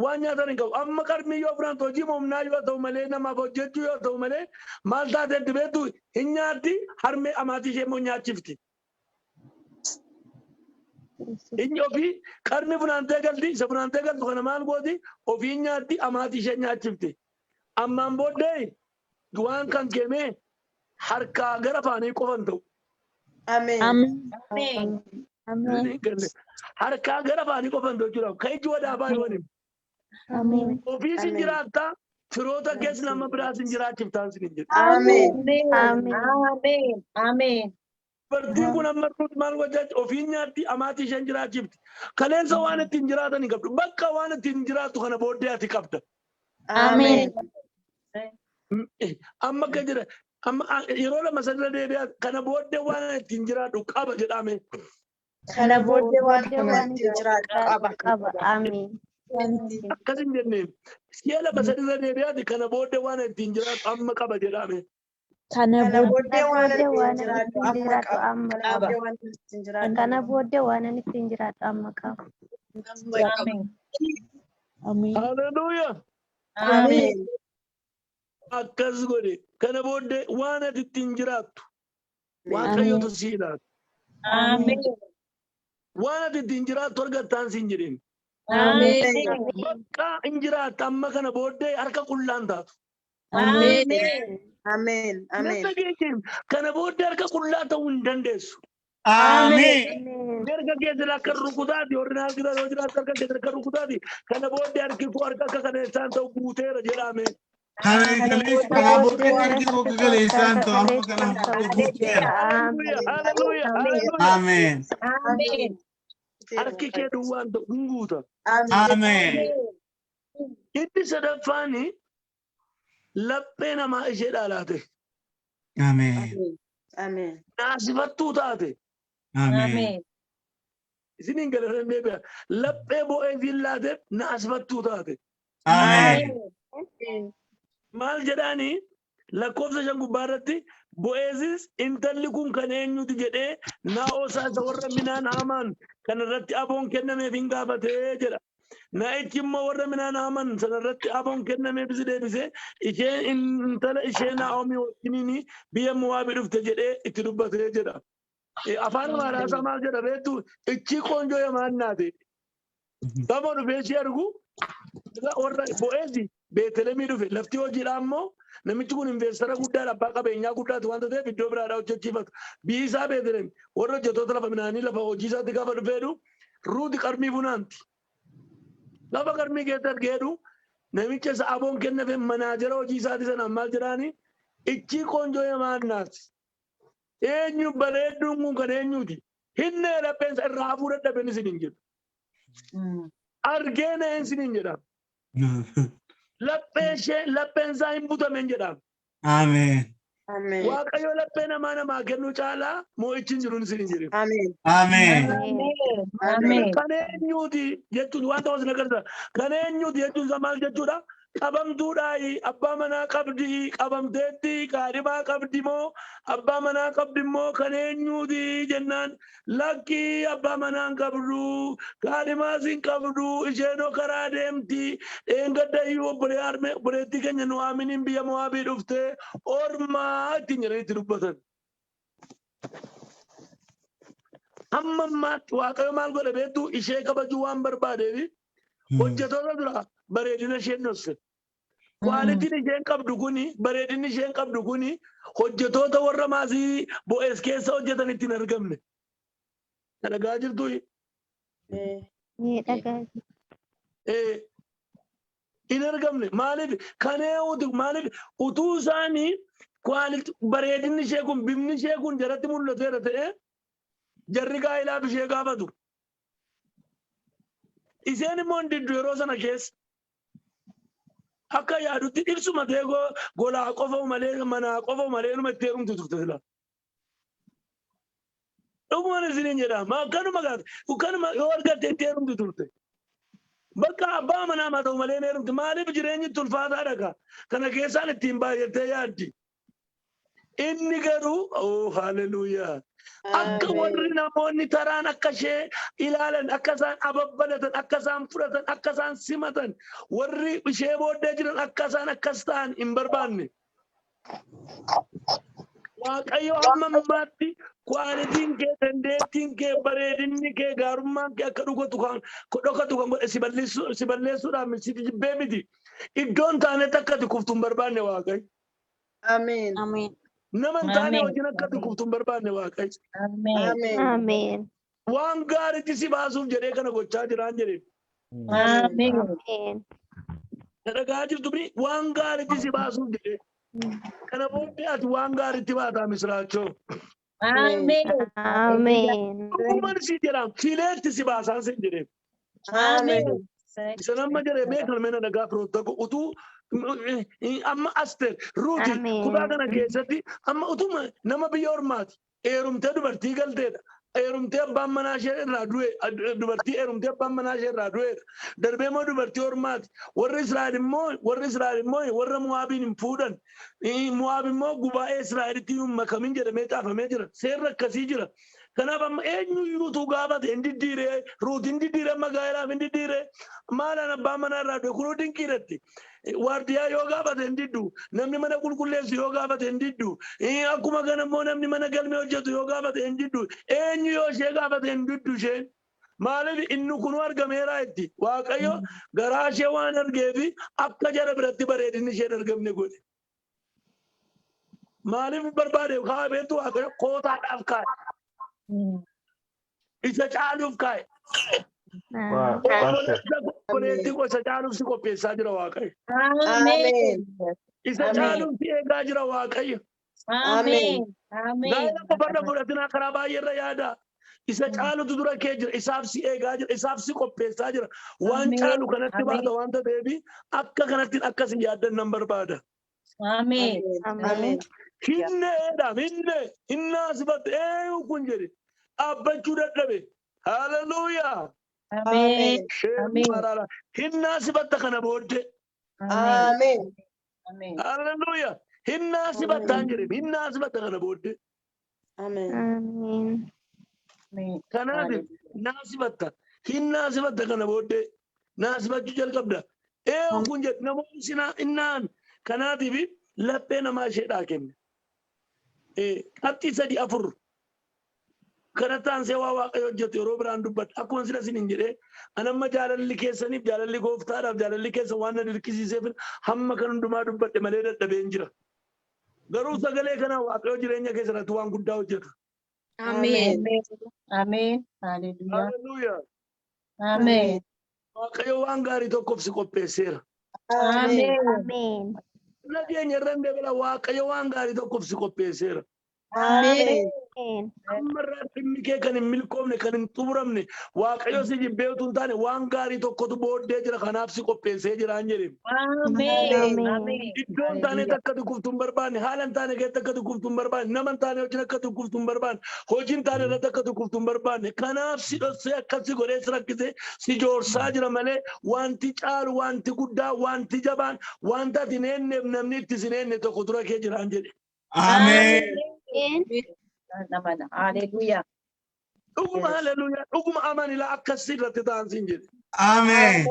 waan nyaatan hin qabu. Amma qarmii yoo fudhantu hojii humnaa yoo ta'u malee namaaf hojjechuu yoo ta'u malee maal taateetti beektu hin nyaatti harmee amaatii ishee immoo nyaachifti. Inni ofii qarmii funaantee galti isa funaantee galtu kana maal gooti ofii nyaatti amaatii ishee nyaachifti. Ammaan booddee waan kan keemee harkaa gara afaanii qofan ta'u. Ameen. Ameen. Ameen. Harkaa gara afaanii qofan ta'u jechuudha. Kan iji wadaa baay'ee waliin. Ameen. Ofii sin Ameen. jiraattaa firoota keessa nama biraa sin jiraachiftaan sin hin jedhu. Ameen. Ameen. Ameen. Ameen. Dubartiin kun amma ruut maal gochaa ofii nyaatti amaatii isheen jiraachifti. Kaleessa waan ittiin jiraatan hin qabdu. Bakka waan ittiin jiraattu kana booddee ati qabda. Ameen. Amma akka jira amma yeroo lama sanirra deebi'aa kana booddee waan ittiin jiraadhu qaba jedhame. Kana booddee waan Waan ittiin jiraadhu qaba. Qaba. Ameen. Akkas hin jenne si'a lama sanirra deebi'aati kana booddee waan ittiin jiraadhu amma qaba jedhame. Kana booddee waan Kana booddee ittiin waan jiraadhu ittiin amma jiraadhu qaba. amma Kana qaba. booddee waan ittiin jiraadhu. Kana booddee waan ani ittiin jiraadhu amma qaba. Ameen. Haleluuyaa. Ameen. Akkas godhe kana booddee waan ati ittiin jiraattu Waaqayyotu sii laata. Ameen. Waan ati ittiin jiraattu argattaan siin jedhin. Ameen. Bakka hin jiraatta amma kana booddee harka qullaan taatu. Ameen. Ameen. Ameen. Nan dhageesse kana booddee harka qullaa ta'uu hin dandeessu. Ameen. Ameen. Harka keessa akka rukutaati warri na argitan yoo jiraatu harka keessa akka rukutaati kana booddee harki koo harka akka kaleessaan ta'u guuteera jedhame. Kana kaleessa kanaa booddee harki koo akka kaleessaan ta'u amma kana booddee guuteera. Ameen. Haleluuyaa haleluuyaa. Ameen. Ameen. Harki kee duwwaan ta'u hin guuta. Ameen. Inni sadaffaan laphee namaa ishee dhaalaate. Ameen. Ameen. Naasifattuu taate. Ameen. Ameen. Isiniin galarran deebi'a. Laphee Bo'eeziin laateef naasifattuu taate. Ameen. Maal jedhaanii lakkoofsa 5 gubbaa irratti Bo'eezis intalli kun kan eenyuti jedhee Naa'osaa isa warra minaan haamaan kan irratti aboon kennameef hin gaafatee jedha. Naa'ichi immoo warra minaan haaman sana irratti aboon kennameef si deebisee isheen intala ishee Naa'omii wajjiniin biyya Mo'aabii dhufte jedhee itti dubbatee jedha. Afaan Amaaraa isaa maal jedha beektu ichi qoonjoo yamaan naate. Gama dhufee ishee argu warra Bo'eezi Beetelemii dhufe lafti hojiidhaa immoo namichi kun investara guddaadha abbaa qabeenyaa guddaati waanta ta'eef iddoo biraadhaa hojjechiifatu. Biyyi isaa Beetelem warra hojjettoota lafa midhaanii lafa hojii isaatti gaafa dhufeedhu Ruuti qarmii funaanti. Lafa qarmii keessa argeedhu namicha isa aboon kennafe manaajara hojii isaati sanaan maal jedhaani ichi qoonjoo yamaan naati. Eenyu bareedduun kun kan eenyuuti? Hinnee lapheensa irraa hafuu dadhabeen isin hin jedhu. Argee na'een isin hin jedha. Laphee ishee lapheen isaa hin butamen jedha. Ameen. Ameen. Waaqayyo laphee namaa namaa kennuu caalaa moo'ichi hin jiru isin hin jedhu. Ameen. Ameen. Ameen. Kan eenyuuti jechuun waan ta'us na agarsiisa. Kan eenyuuti jechuun isaa maal jechuudha? Qabamtuudhaayi abbaa manaa qabdi qabamteetti kaadhimaa qabdi moo abbaa manaa qabdi immoo kan eenyuuti jennaan lakkii abbaa manaa hin qabdu kaadhimaas hin qabdu isheenoo karaa deemti dheengadda iyyuu obbolee harmee obboleettii keenya nu aaminiin biyya Mo'aabii dhufte ormaa ittiin jedhanii itti dubbatan. Hamma ammaatti Waaqayyo maal godhe beektu ishee kabajuu waan barbaadeef hojjetoota dura. Bareedina isheen dhosse. Qualityn isheen qabdu kuni, bareedinni isheen qabdu kuni hojjetoota warra maasii Bo'eez keessa hojjetan ittiin argamne. Dhagahaa jirtuu? Ni dhagaa. Hin argamne. Maaliif? Kan eewutu maaliif utuu isaanii quality bareedinni ishee kun, bifni ishee kun jaratti mul'ateera ta'e, jarri gaa'ilaaf ishee gaafatu. Isheen immoo hin diddu yeroo sana keessa. Akka yaadutti dhirsuma ta'e golaa qofa malee, manaa qofa malee numa itti heerumtu turte sila. Dhugumaan isiniin jedha. Akkanuma gaafate. Akkanuma yoo argatte itti heerumtu turte. Bakka abbaa manaa haa ta'u malee hin heerumti. Maaliif? Jireenyi itti ulfaataa dhaga. Kana keessaan ittiin baay'attee yaaddi. Inni garuu, oh haleluuyaa. Akka warri namoonni taraan akka ishee ilaalan, akka isaan ababbalatan, akka isaan fudhatan, akka isaan simatan, warri ishee booddee jiran akka isaan akkas ta'an hin barbaanne. Waaqayyo hamma ammaatti qualityn kee, dandeettiin kee, bareedinni kee, gaarummaan kee akka dhugatu kan dhokatu kan godhe si balleessuudhaaf si jibbee miti. Iddoon taanetti akka ati kuftu hin barbaanne Waaqayyo. Ameen. Ameen. Nama hin taane Ameen. wajjin akka ati kuftu hin barbaanne Waaqayyo. Ameen. Ameen. Ameen. Waan gaariitti si baasuuf jedhee kana gochaa jiraan jedhee. Ameen. Ameen. Dhagahaa jirtu bini, waan gaariitti si baasuuf jedhee. Kana booddee ati waan gaariitti baataa, misiraachoo. Ameen. Ameen. Dhuguman si jedhaan fileetti si baasaan sin jedhee. Ameen. Isa nama jedhee beekan mena dhagaa firoota utuu amma Asteer Ruuti Ameen. kutaa kana keessatti amma utuma nama biyya ormaati heerumtee dubartii galteedha. Heerumtee abbaan manaa ishee irraa du'e, dubartii heerumtee abbaan manaa ishee irraa du'eedha. Darbee immoo dubartii ormaati. Warri Israa'el immoo warra Mo'aabiin hin fuudhan. Mo'aab immoo gubaa'ee Israa'elitti hin makamin jedhamee caafamee jira. Seerri akkasii jira. Kanaaf amma eenyuyyuu utuu gaafate hin diddiiree, Ruut hin diddiiree, amma gaa'elaaf hin diddiiree, maalaan abbaan manaa irraa du'e kunuu dinqiidhatti. Waardiyaa yoo gaafate hin diddu. Namni mana qulqulleessu yoo gaafate hin diddu. Akkuma kana immoo namni mana galmee hojjetu yoo gaafate hin diddu. Eenyu yoo ishee gaafate hin diddu isheen. Maaliif? Inni kunuu argameera itti. Waaqayyo garaa ishee waan argeefi akka jara biratti bareedinni isheen argamne godhe. Maaliif barbaade kaa'e beektu? Waaqayyo kootaadhaaf kaa'e. Isa caaluuf kaa'e. Pastor. Obboleettii koo, isa caaluuf si qopheessaa jira Waaqayyo. Ameen. Isa Ameen. caaluuf si eegaa jira Waaqayyo. Ameen. Ameen. Gaa'ela qofarra fudhatinaa, karaa baay'eerra yaada. Isa caalutu dura kee jira. Isaaf si eegaa jira. Isaaf si qopheessaa jira. Waan Ameen. caalu kanatti Ameen. baata waanta ta'eef akka kanatti akkas hin yaaddan nan barbaada. Ameen. Ameen. Hinneedha, hinne hinnaa sifatte eenyu kun jedhe dhaabbachuu dadhabe. Haleluuyaa. Ameen. Ameen. Maraara. Hinnaa sifatta kana booddee. Ameen. Ameen. Haleluuyaa. Hinnaa sifattaan jedhe, hinnaa sifatta kana booddee. Ameen. Ameen. Ameen. Kanaaf naa sifatta. Hinnaa sifatta kana booddee. Naa sifachuu jalqabda. Eenyu kun jedhe namoonni sinaa hinnaan kanaatiif laphee namaa isheedhaa kenne. Qabxii sadii afur kanatti aansee waa Waaqayyo hojjetu yeroo biraan dubbadha. Akkuma sila isiniin jedhee, an amma jaalalli keessaniif, jaalalli gooftaadhaaf, jaalalli keessan waan na dirqisiiseef hamma kan hundumaa dubbadhe malee dadhabeen jira. Garuu sagalee kana Waaqayyo jireenya keessatti waan guddaa hojjeta. Ameen. Ameen. Haleluuyaa. Haleluuyaa. Ameen. Waaqayyo waan gaarii tokkoof si qopheesseera. Ameen. Ameen. Nageenya irra hin dabala, Waaqayyo waan gaarii tokkoof si qopheesseera. Ameen. Ameen. Amma irraa dhimmi kee kan hin milkoofne, kan hin xumuramne, Waaqayyo si jibbee utuu hin taane waan gaarii tokkotu booddee jira, kanaaf si qopheessee jiraan jedhe. Ameen. Ameen. Ameen. Iddoo hin taanetti akka kuftu hin barbaanne, haala hin taane keessatti akka kuftu hin barbaanne, nama hin taane wajjin akka kuftu hin barbaanne, hojii hin taane irratti akka kuftu hin barbaanne. Kanaaf si dhoksee, akkas si godhee, si rakkisee, si joorsaa jira malee wanti caalu, wanti guddaa, wanti jabaan, wanta ati hin eenneef namni itti si hin eenne tokko dura kee jiraan jedhe. Ameen. Ameen. Namana. Haleluuyaa. Dhuguma, haleluuyaa, dhuguma amanilaa akkas irratti ta'an siin jedhe. Ameen.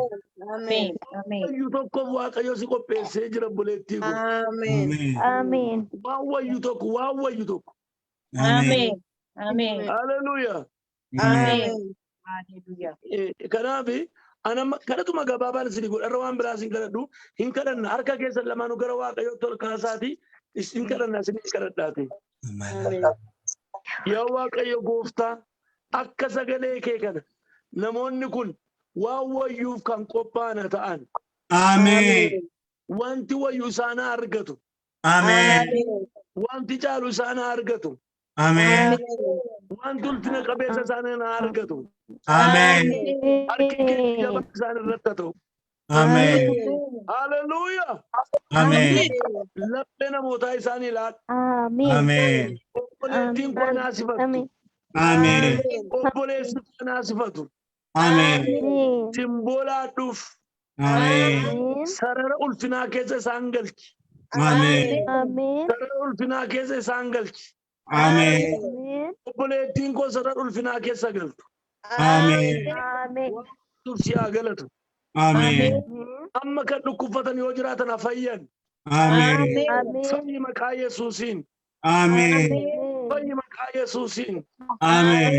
Ameen. Ameen. Wayyu tokkoof Waaqayyo si qopheessee jira, obboleettii kun. Ameen. Ameen. Ameen. Waan wayyu tokko, waan wayyu tokko. Ameen. Ameen. Ameen. Haleluuyaa. Ameen. Ameen. Haleluuyaa. Kanaaf Anamma kadhatuma gabaabaan isin godha waan biraa isin kadhadhu hin kadhanna harka keessan lamaanuu gara Waaqayyootti ol kaasaati isin kadhanna isin kadhadhaati. Yaa Waaqayyo gooftaa, akka sagalee kee kana namoonni kun waan wayyuuf kan qophaa'an ta'an. Ameen. Wanti wayyu isaan haa argatu. Ameen. Wanti caalu isaan haa argatu. Ameen. Wanti ulfina qabeessa isaan haa argatu. Ameen. Harki kee jabaa isaan irratti haa ta'u. Ameen. Haleluuyaa. Ameen. Laphee namootaa isaanii laadhu. Ameen. Ameen. Obboleettiin koo naasifatu. Ameen. Ameen. Obboleessi koo naasifatu. Ameen. Ameen. Simboo laadhuuf. Ameen. Ameen. Sarara ulfinaa keessa isaan galchi. Ameen. Ameen. Sarara ulfinaa keessa isaan galchi. Ameen. Ameen. Obboleettiin koo sarara ulfinaa keessa galtu. Ameen. Ameen. Si haa galatu. Ameen. Amma kan dhukkubfatan yoo jiraatan haa fayyan. Ameen. Ameen. Fayyi maqaa Yesuusiin. Ameen. Fayyi maqaa Yesuusiin. Ameen.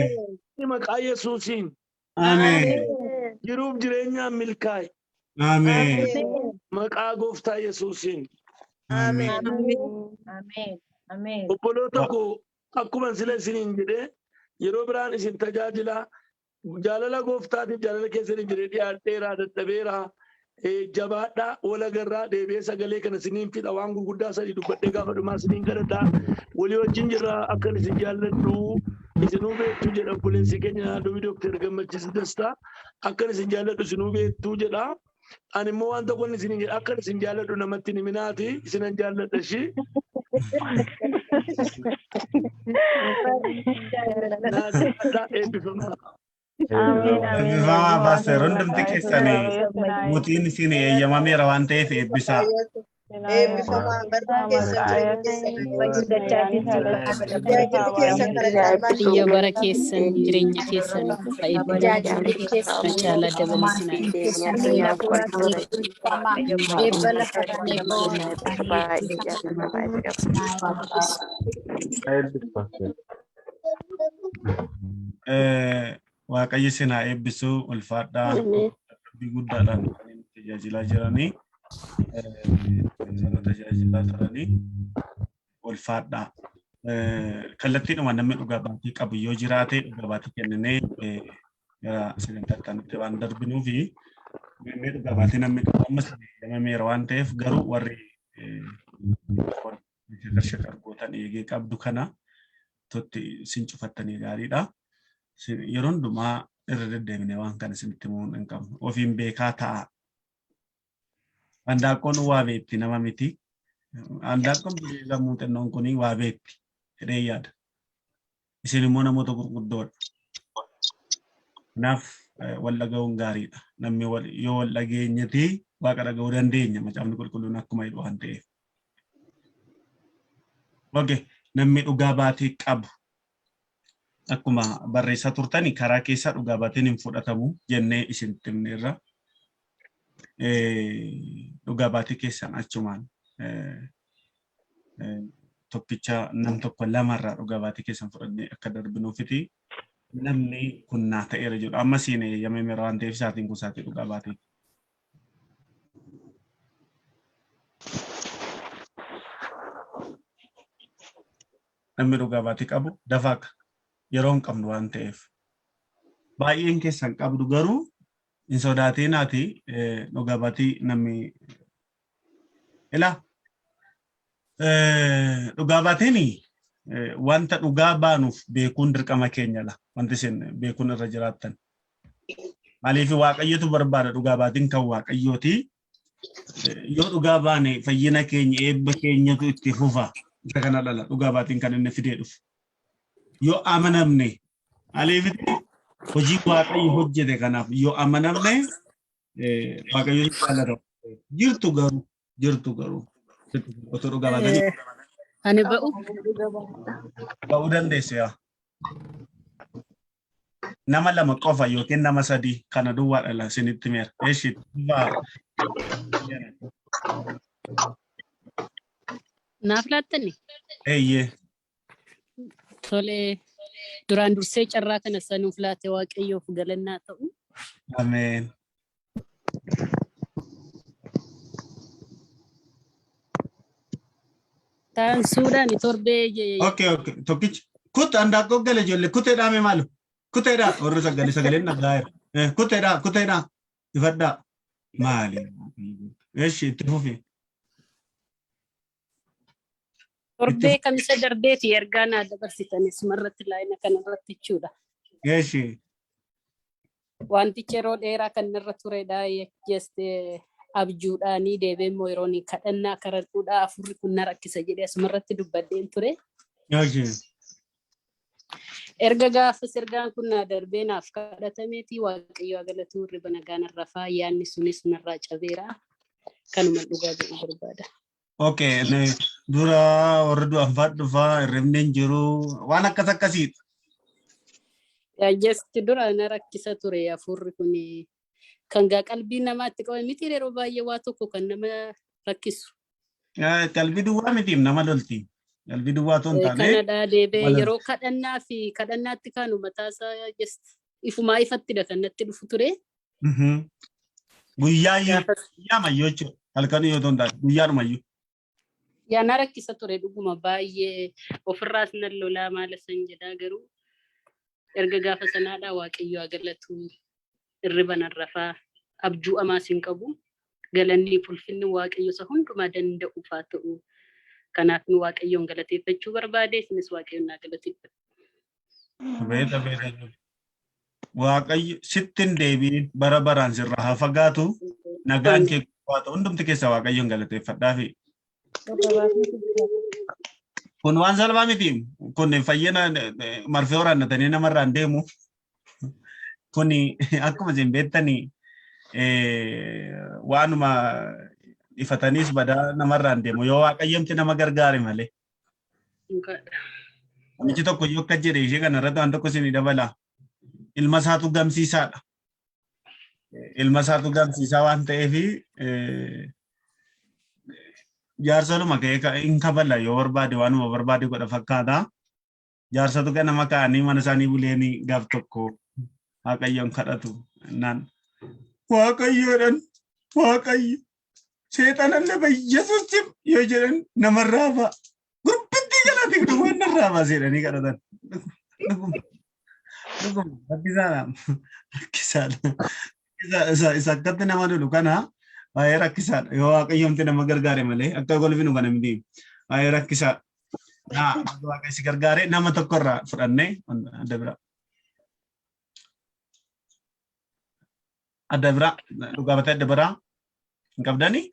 Fayyi maqaa Yesuusiin. Ameen. Jiruuf jireenyaan milkaa'i. Ameen. Maqaa gooftaa Yesuusiin. Ameen. Ameen. Ameen. Obboloota koo, akkuma sila isiniin jedhee, yeroo biraan isin tajaajila jaalala gooftaatiif jaalala keessaniif jedhee dhiyaadheeraa dadhabeeraa. Jabaadhaa, wal agarraa. Deebi'ee sagalee kana isiniin fixa. Waan gurguddaa sadii dubbadhee gaafa dhumaa isiniin kadhadhaa. Walii wajjin jirra. Akkan isin jaalladhu isinuu beektu jedha obboleessi keenya Dubi Dooktar Gammachiis Dastaa. Akkan isin jaalladhu isinuu beektu jedha. Ani immoo waan tokko inni isiniin jedha: akkan isin jaalladhu namatti hin himinaati, isinan jaalladha ishii. Naa eebbifamaa. Eebbifamaa Paaster, hundumti keessanii mootiin isin eeyyamameera waan ta'eef eebbisaa. Eebbifamaa, barri keessan, jireenya keessan, tajaajilli keessan kana caalmaa. Biyya bara keessan, jireenya keessan eebbifamu caalaa dabalee sinaa. Eebba lafa Baay'ee jaalladha, baay'ee qaba. Waaqayyo isin haa eebbisuu, ulfaadhaa. Dubbii guddaadhaan kan inni tajaajilaa jiranii, sana tajaajilaa turanii, ulfaadhaa. Kallattiidhuma namni dhugaa baatii qabu yoo jiraate dhugaa baatii kenninee gara sagantaa itti waan darbinuu fi namni dhugaa baatii namni qabu ammas eeyyamameera waan ta'eef, garuu warri shakar shakar gootan eegee qabdu kana totti isin cufattanii gaariidha. Yeroo hundumaa irra deddeebinee waan kana isinitti himuu hin qabnu. Ofiin beekaa ta'a. Handaaqqoon waa beekti, nama miti. Handaaqqoon bineelda muuxannoon kun waa beekti jedhee yaada. Isin immoo namoota gurguddoodha. Kanaaf wal dhaga'uun gaariidha. Namni yoo wal dhageenyeti waaqa dhaga'uu dandeenya, macaafni qulqulluun akkuma jedhu waan ta'eef. Okay. Namni dhugaa baatii qabu akkuma barreessaa turtani karaa keessaa dhugaa baatiin hin fudhatamu jennee isinitti himneerra. Dhugaa baatii keessan achumaan tokkicha nam tokko lamarraa dhugaa baatii keessan fudhannee akka darbinuufiti. Namni kun naa ta'eera jedhu amma siin eeyyamameera waan ta'eef, isaatiin kun isaatii dhugaa baatii. Namni dhugaa baatii qabu dafaa akka yeroo hin qabnu waan ta'eef. Baay'een keessan qabdu, garuu hin sodaatinaati dhugaa baatii namni ilaa dhugaa baatiin wanta dhugaa baanuuf beekuun dirqama keenya la, wanti isin beekuun irra jiraattan. Maaliif? Waaqayyotu barbaada, dhugaa baatiin kan Waaqayyooti. Yoo dhugaa baane fayyina keenya, eebba keenyatu itti fufa. Isa kana dhala dhugaa baatiin kan inni fidee dhufu. Yoo amanamne, maaliif, hojii Waaqayyo hojjete kanaaf yoo amanamne Waaqayyo jaalata. Jirtu garuu, jirtu garuu otoo dhugaa baatanii. Ani ba'u. Ba'uu dandeesse yaa. Nama lama qofa yookiin nama sadii kana duwwaa dhala isinitti meera. Eeshi duwwaa. Naaf laattani? Eeyyee. Tole, duraan dursee carraa kana sanuuf laate Waaqayyoof galannaa ta'u. Ameen. Taansuudhaan torbee Okay. Tokkichi. Kut handaaqqoo gale ijoollee kuteedhaa mee maalu? Kuteedhaa warra sagalee sagaleen dhagaa'eera. Kuteedhaa kuteedhaa ifadhaa. Maali? Eshi itti fufi. Torbee kamisa darbeeti ergaa naa dabarsitan isumarratti laayina kanarratti jechuudha. Eshi. Wantichi yeroo dheeraa kan irra turedha. Just abjuudhaanii deebee immoo yeroo inni kadhannaa kadhadhuudha afurri kun na rakkisa jedhee asumarratti dubbadheen ture. Eshi. Erga gaafas ergaan kun naa darbee naaf kadhatameeti Waaqayyo haa galatu, hirriba nagaa narra faa, yaadni sunis narraa cabeera. Kanuma dhugaa jedhu barbaada. Okay, dura warra du'an fa'aa dhufaa hirribni hin jiru waan akkas akkasiidha. Just dura na rakkisa ture afurri kun, kan gaa qalbii namaatti qaban miti, yeroo baay'ee waa tokko kan nama rakkisu. Qalbii duwwaa mitiif nama lolti. Qalbii duwwaa otoo hin taane. Kanadha deebee nama lolti. Yeroo kadhannaa fi kadhannaatti kaanu mataasaa just ifumaa ifattidha kan natti dhufu ture. Guyyaa iyyuu Gaafas guyyaa mayyoo jechuudha. Halkan yoo ta'u hin taane guyyaadhumayyuu. Yaa, na rakkisa ture dhuguma baay'ee, ofirraas nan lolaa maala san jedhaa, garuu erga gaafa sanaadhaa Waaqayyo haa galatu, hirriba nan rafaa, abjuu amaas hin qabu. Galanni ulfinni Waaqayyo isa hundumaa danda'uuf haa ta'u. Kanaaf nu Waaqayyoon galateeffachuu barbaade, isinis Waaqayyoon naa galateeffadhu. Beeta beeta. Waaqayyo sitti hin deebiin, bara baraan sirraa haa fagaatu. Nagaan kee haa ta'u, hundumti keessa Waaqayyoon galateeffadhaafi. Kun waan salphaa miti. Kun fayyina marfee waraannatanii namarraa hin deemu. Kun akkuma isin beektanii waanuma ifataniis badaa namarraa hin deemu yoo Waaqayyomti nama gargaare malee. Namichi tokko yoo akka jedhe ishee kana irratti waan tokko isinii dabala. Ilma isaatu gamsiisaadha. Ilma isaatu gamsiisaa waan ta'eef jaarsoluma ka'ee hin kabala, yoo barbaade waanuma barbaade godha fakkaata. Jaarsatu ganama ka'anii mana isaanii buleeni gaaf tokko Waaqayyoon kadhatu naan Waaqayyoodhaan, Waaqayyo seexanallee Yesuusiif yoo jedhan namarraa ba'a. Gurbittii jalaati waan narraa ba'a jedhanii kadhatan. Dhuguma dhuguma rakkisaadha rakkisaadha. Isa akkatti nama lolu kana baay'ee rakkisaadha. Yoo Waaqayyoomti nama gargaare malee akka golfinu kana miti, baay'ee rakkisaadha. Naa Waaqayyo si gargaare, nama tokkorraa fudhannee adda biraa. Adda biraa dhugaa batee adda biraa hin qabdanii?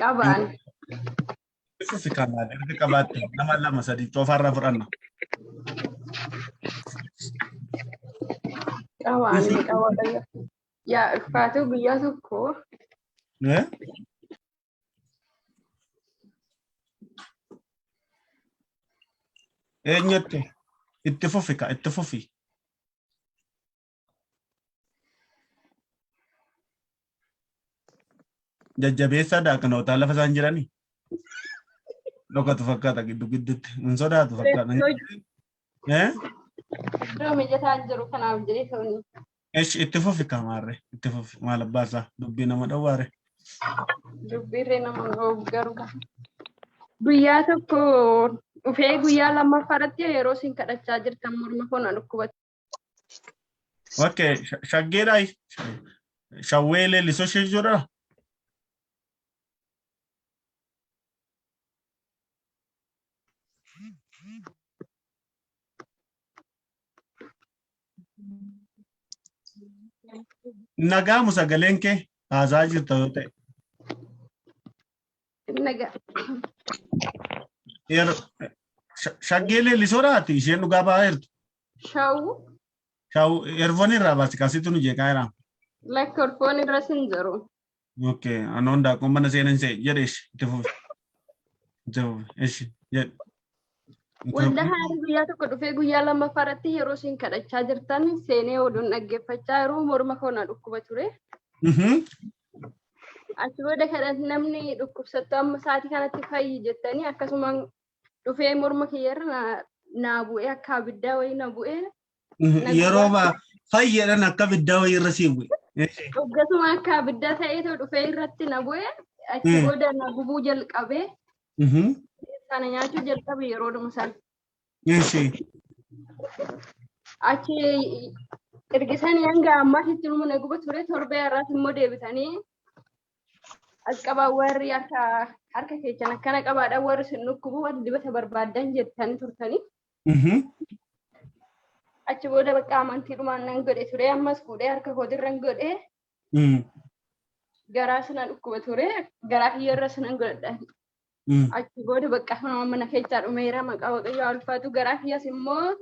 Qabaan. Fufi kanaan erga qabaatte nama lama sadii coofaarraa fudhanna. Qabaan qaba. Yaa ulfaatu, guyyaa tokko Eh? Eenyutti? Itti fufi ka, itti fufi. Jajjabeessaa daaqanootaa lafa isaan jiranii. Dhokatu fakkaata giddu gidduutti. Hin sodaatu fakkaata. Eh? Iddoo mijataan jiru kanaaf jedhee ta'uun. Esh, itti fufi kamaarre, itti fufi, maal abbaasaa dubbii nama dhowwaare. Dubbiirree nama dhoobu garuu. Guyyaa tokko dhufee guyyaa lammaffaa irratti yeroo isin kadhachaa jirtan morma koo na dhukkubate. Okay, shaggeedhaayi. Shawwee leellisoo ishee jechuudha. Nagaamu sagaleen kee haasaa jirta yoo ta'e. Nagaa. Yeroo shaggee leellisoodhaati isheen dhugaa ba'aa jirtu. Shawuu. Shawu earphone irraa baasi kasitu nu jeeqaa jira. Lakki, earphone irra sin jiru. Okay, anoon daakkoon mana seenan see jedhe, ishi itti fufi. Itti fufi, ishi jedhe. Waldaa haarii guyyaa tokko dhufee guyyaa lammaffaa irratti yeroo isin kadhachaa jirtan seenee oduun dhaggeeffachaa yeroo morma koo na dhukkuba ture. Achi booda kadhat namni dhukkubsattu amma sa'aatii kanatti fayyi jettanii akkasumaan dhufee morma kiyyarra naa bu'ee, akka abiddaa wayii na bu'ee. Yeroo ba Fayyaadhaan akka abiddaa wayii irra sii bu'e. Hoggasuma akka abiddaa ta'eetu dhufee irratti na bu'e. Achi booda na gubuu jalqabe. Sana nyaachuu jalqabe yeroodhuma sana. Achi ergisanii hanga ammaatitti numa na guba ture. Torbee har'aas immoo deebisanii as qabaa, warri harka harka keessan akkana qabaadha, warri sin dhukkubu, warri dibata barbaaddan jettanii turtanii. Achi booda bakka amantiidhumaan nan godhe ture. Ammas fuudhee harka kootirran godhe. Garaa sana dhukkuba ture, garaa kiyyarra sanan godhadha. Achi booda bakka nama mana keessaa dhumeera, maqaa Waaqayyoo ulfaatu. Garaa kiyyas immoo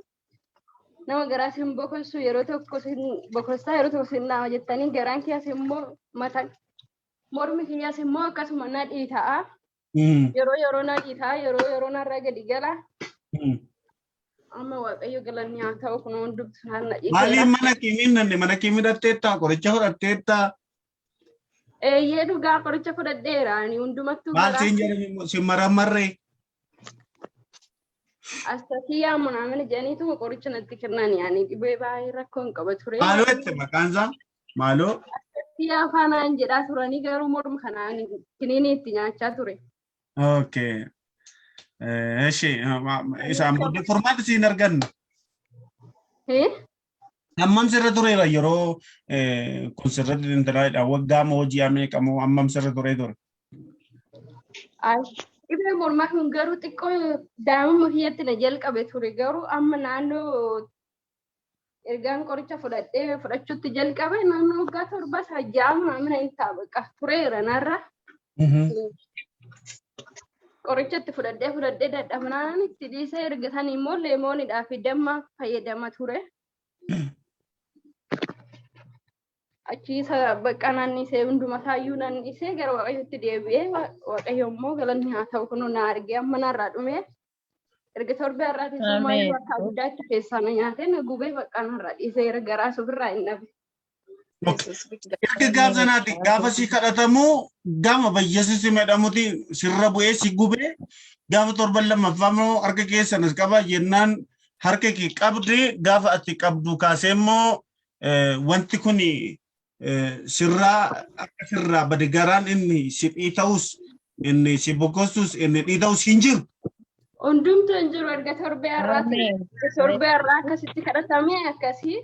nama garaa sin bokossu, yeroo tokko sin bokossaa, yeroo tokko sin dhaama jettanii, garaan kiyyas immoo mataa mormi kiyyas immoo akkasuma na dhiita'a. Yeroo yeroo na dhiita'a, yeroo yeroo narra gadi gala. Amma Waaqayyo galanni haa ta'u, kun hundumtu na dhiiteera. Maaliif mana kiimiin nanne mana kiimii hidhatteettaa, qoricha fudhatteettaa? Eeyyee, dhugaa, qoricha fudhadheera ani hundumattuu. Maal garaa siin jedhame, sin marammarree? Astasiyyaa munaamina jedhaniitu qoricha natti kennan. Ani dhibee baay'ee rakkoo hin qaba ture. Maaloo jette maqaan isaa? Maaloo? Astasiyyaa afaanaan jedhaa turanii, garuu morma kanaan kiniinii itti nyaachaa ture. Okay. Eshi, isaan booddee furmaata siin arganne. Hammam sirra tureera yeroo kun sirratti dintalaadha? Waggaa moo ji'a meeqa moo hammam sirra turee ture? Dhibee mormaa kun garuu xiqqoo daa'imummaa kiyyatti na jalqabe ture, garuu amma naannoo ergaan qoricha fudhadhee fudhachuutti jalqabe naannoo waggaa 7 ja'a maamina hin ta'a, bakka tureera narra. Qoricha itti fudhadhee fudhadhee dadhabnaan itti dhiisee, erga sanii immoo leemoonidhaa fi damma fayyadama ture. Achi isa bakka naannisee hundumasaayyuu naannisee gara Waaqayyotti deebi'ee, Waaqayyo immoo galanni haa ta'u, kunuu na argee amma narraa dhumee. Erga torbee har'aati sumaayyuu akka abiddaatti keessaa na nyaatee na gubee, bakka narraa dhiisee garaas ofirraa hin dhabe. Erga gaafa sanaati gaafa si kadhatamu gama bayyasi si medhamuti sirra bu'ee si gubee, gaafa torban lammaffaa immoo harka keessan as qaba jennaan harka kee qabde, gaafa ati qabdu kaasee immoo wanti kun sirraa akka sirraa bade, garaan inni si dhiita'us, inni si bokossus, inni dhiita'us hin jiru. Hundumtuu hin jiru erga torbee har'aati. Torbee har'aa akkasitti kadhatamee, akkasii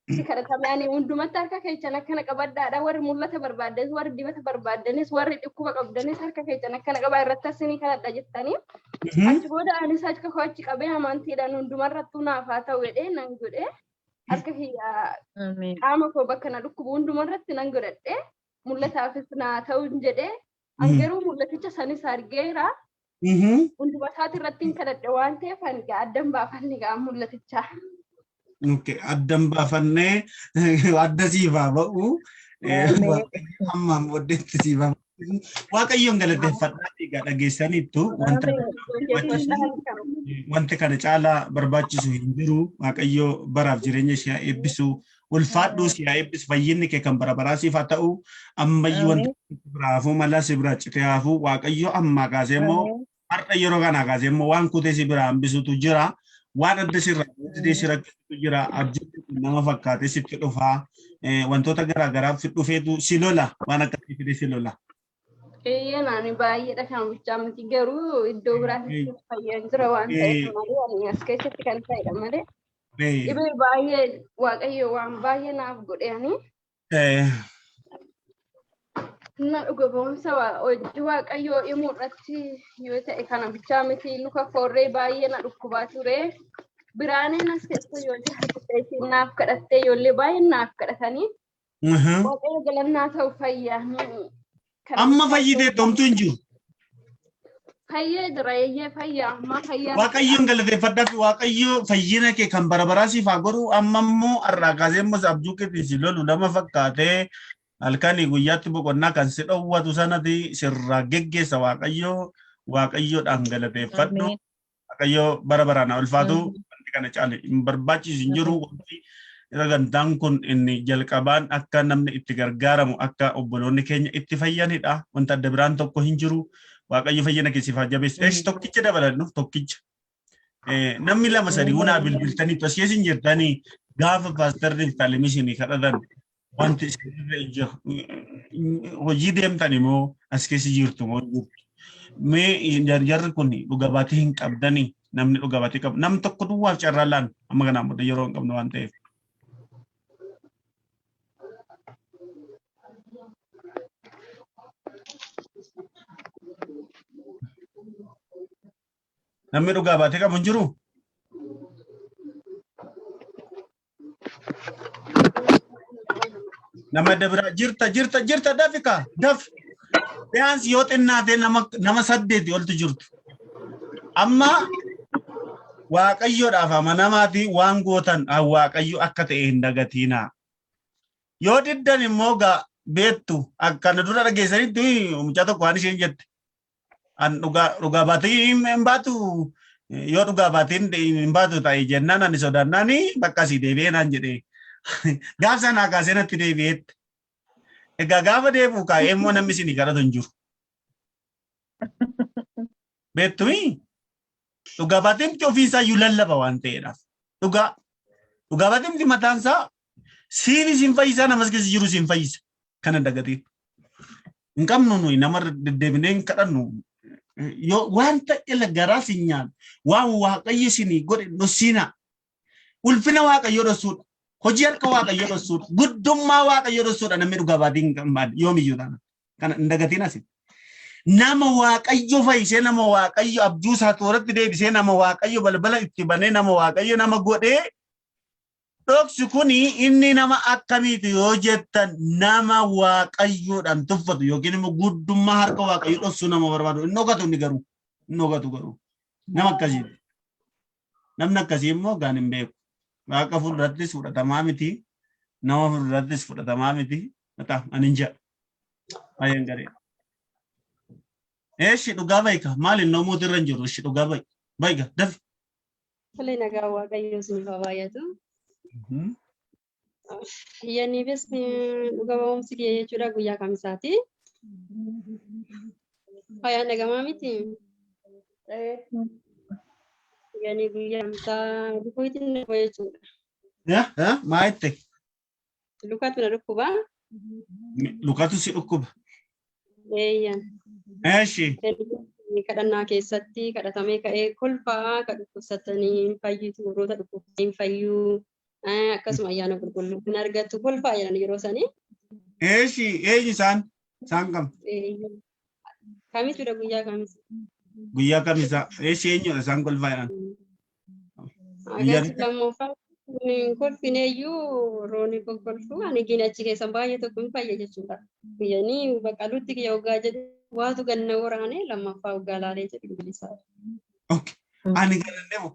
itti kadhatamee, ani hundumatti harka keessan akkana qabadhaadha. Warri mul'ata barbaaddanis, warri dibata barbaaddanis, warri dhukkuba qabdanis harka keessan akkana qabaa, irratti asinii kadhadha jettanii. Achi booda anis harka koo achi qabee amantiidhaan hundumarrattuu naaf haa ta'u jedhee nan godhe. Harka kiyya qaama koo bakka na dhukkubu hundumarratti nan godhadhe. Mul'ataafis naa ta'u jedhee. An garuu mul'aticha sanis argeera. Hunduma isaati irratti hin kadhadhe waan ta'eef ani addan baafanne gaa mul'atichaa. Okay, addan baafannee adda siif haa ba'u. Waaqayyo hammaan booddeetti siif haa ba'u. Waaqayyoon galateeffadhaa, egaa dhageessaniittu, wanta wanti kana caalaa barbaachisu hin jiru. Waaqayyo baraaf jireenya ishee haa eebbisu. Ulfaadhuu si haa eebbisu. Fayyinni kee kan bara baraa siif haa ta'u. Ammayyuu wanta biraa hafuu mala si biraa citee hafuu, Waaqayyo ammaa kaasee immoo, har'a yeroo kanaa kaasee immoo waan kutee si biraa hambisutu jira. Waan adda sirraa hojjetee si rakkisutu jira. Abjuun kun nama fakkaatee sitti dhufaa. Wantoota garaa garaaf si dhufeetu si lola. Waan akkasii fidee si lola. Eeyyeen, ani baay'eedha kan bichaa miti, garuu iddoo biraatti fayyaan jira waan ta'eef malee ani as keessatti kan ta'edha malee. Dhibee baay'ee Waaqayyo waan baay'ee naaf godhe ani. Na dhuga ba'umsa hojii Waaqayyoo himuu irratti yoo ta'e kana bichaa miti, luka koorree baay'ee na dhukkubaa ture. Biraaneen as keessa yoo jirtu isheen naaf kadhattee, ijoollee baay'ee naaf kadhatanii. Waaqayyo galannaa ta'u, fayyaa. Amma fayyitee homtuu hin jiru. Fayyee jira, eeyyee, fayyaa ammaa fayyaa. Waaqayyoon galateeffadhaa fi Waaqayyo fayyina kee kan bara baraa siif haa godhu. Amma immoo har'aa kaasee immoo abjuu keetiin si lolu, nama fakkaatee halkanii guyyaatti boqonnaa kan si dhowwatu sanati sirraa geggeessa Waaqayyo. Waaqayyoodhaan galateeffadhu. Waaqayyo bara baraan haa ulfaatu. Wanti kana caale hin barbaachisu hin jiru. Wanti sagantaan kun inni jalqabaan akka namni itti gargaaramu, akka obboloonni keenya itti fayyanidha. Wanta adda biraan tokko hin jiru. Waaqayyo fayyina kee siif haa jabeessu. Eesh, tokkicha dabalannu, tokkicha. Namni lama sadi hunaa bilbiltanii as keessa hin jirtanii. Gaafa paastarri Niftaalem isinii kadhatan wanti isinirra ija hojii deemtan immoo as keessa jirtu moo jirtu. Mee jarjarri kun dhuga baatii hin qabdanii namni dhuga baatii qabu. Nam tokko duwwaaf carraa laan amma kanaan booda yeroo hin qabnu waan ta'eef. Namni dhugaa baatee qabu hin jiru? Nama adda biraa jirta jirta jirta dafi kaa dafi. Biyyaans yoo xinnaate nama saddeeti oltu jirtu. Amma Waaqayyoodhaaf amanamaati waan gootan Waaqayyo akka ta'e hin dagatiinaa. Yoo diddan immoo gaa beektu akkana dura dhageessanitti mucaa tokko waan isheen jette. An dhugaa dhugaa baatee hin baatu yoo dhugaa baatee hin baatu ta'e jennaan ani sodaannaan bakka asii deebi'ee naan jedhee. Gaaf sanaa kaasee natti deebi'eetti. Egaa gaafa deebi'u kaa'ee immoo namni isinii kadhatu hin jiru. Beektumii? Dhugaa baateemti ofiisaa iyyuu lallaba waan ta'eedhaaf. Dhugaa dhugaa baateemti mataan isaa siin isin fayyisaa namas keessa jiru isin fayyisa. Kana dagatiin. Hin qabnu nuyi namarra deddeebinee hin kadhannu. Yoo wanta ila garaa sin nyaatu waan waaqayyo isinii godhe dhossinaa. Ulfina waaqayyoo dhossuudha. Hojii harka waaqayyoo dhossuudha. Guddummaa waaqayyoo dhossuudha namni dhugaa baatii hin qabne yoomiyyuu taana. Kana hin dagatiin asi. Nama waaqayyo fayyisee nama waaqayyo abjuu isaa tooratti deebisee nama waaqayyo balbala itti banee nama waaqayyo nama godhee dhoksu kuni inni nama akkamiiti yoo jettan nama waaqayyoodhaan tuffatu yookiin immoo guddummaa harka waaqayyo dhoksu nama barbaadu hin dhokatu inni garuu hin dhokatu garuu nama akkasiiti. Namni akkasii immoo gaan hin beeku. Waaqa fuuldurattis fudhatamaa miti. Nama fuuldurattis fudhatamaa miti. Mataa ani hin jedha. Baay'een gareedha. Eeshi dhugaa bayka maal innoo mootii irra hin jiru eshi dhugaa bay bayka dafi. Tolee nagaa Waaqayyoo isiniif haa baay'atu. Yaniifis dhuga ba'umsi kiyya jechuudha guyyaa kamisaati. Fayyaan dhagamaa miti. Yani guyyaa kamisaa lukuutti na dhukkuba jechuudha. Maa jette? Lukatu na dhukkuba. Lukatu si dhukkuba. Eeyyan. Eeshi. Kadhannaa keessatti kadhatamee ka'ee kolfaa ka dhukkubsatanii hin fayyitu warroota dhukkubsatanii hin fayyuu akkasuma ayyaana qulqulluu hin argattu kolfaa jedhan yeroo sanii. Eeshi eenyu isaan? Isaan kam? Kamisudha guyyaa kamis. Guyyaa kamisaa? Eeshi eenyudha isaan kolfaa jedhan? Guyyaa Agarsi lammaffaa kolfineeyyuu rooni kokkolfu ani gin achi keessan baay'ee tokko hin fayya jechuudha. Guyyanii baqaluutti kiyya waggaa jedhu waatu ganna waraane lammaffaa waggaa laalee jedhu bilisaa. Okay. Ani galan deemu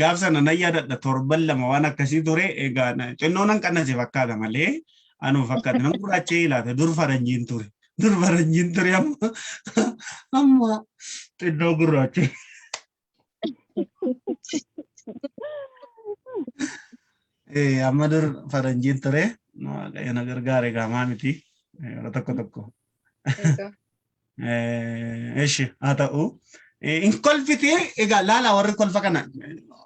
gaaf sana nan yaadadha torban lama waan akkasii ture egaa xinnoo nan qannase fakkaata malee anuma fakkaata nan gurraachee ilaata dur faranjiin ture dur faranjiin ture amma amma xinnoo gurraachee. Amma dur faranjiin ture Waaqayyo na gargaare egaa maa miti yeroo tokko tokko. Eshi haa ta'u. In kolfite egaa laala warri kolfa kana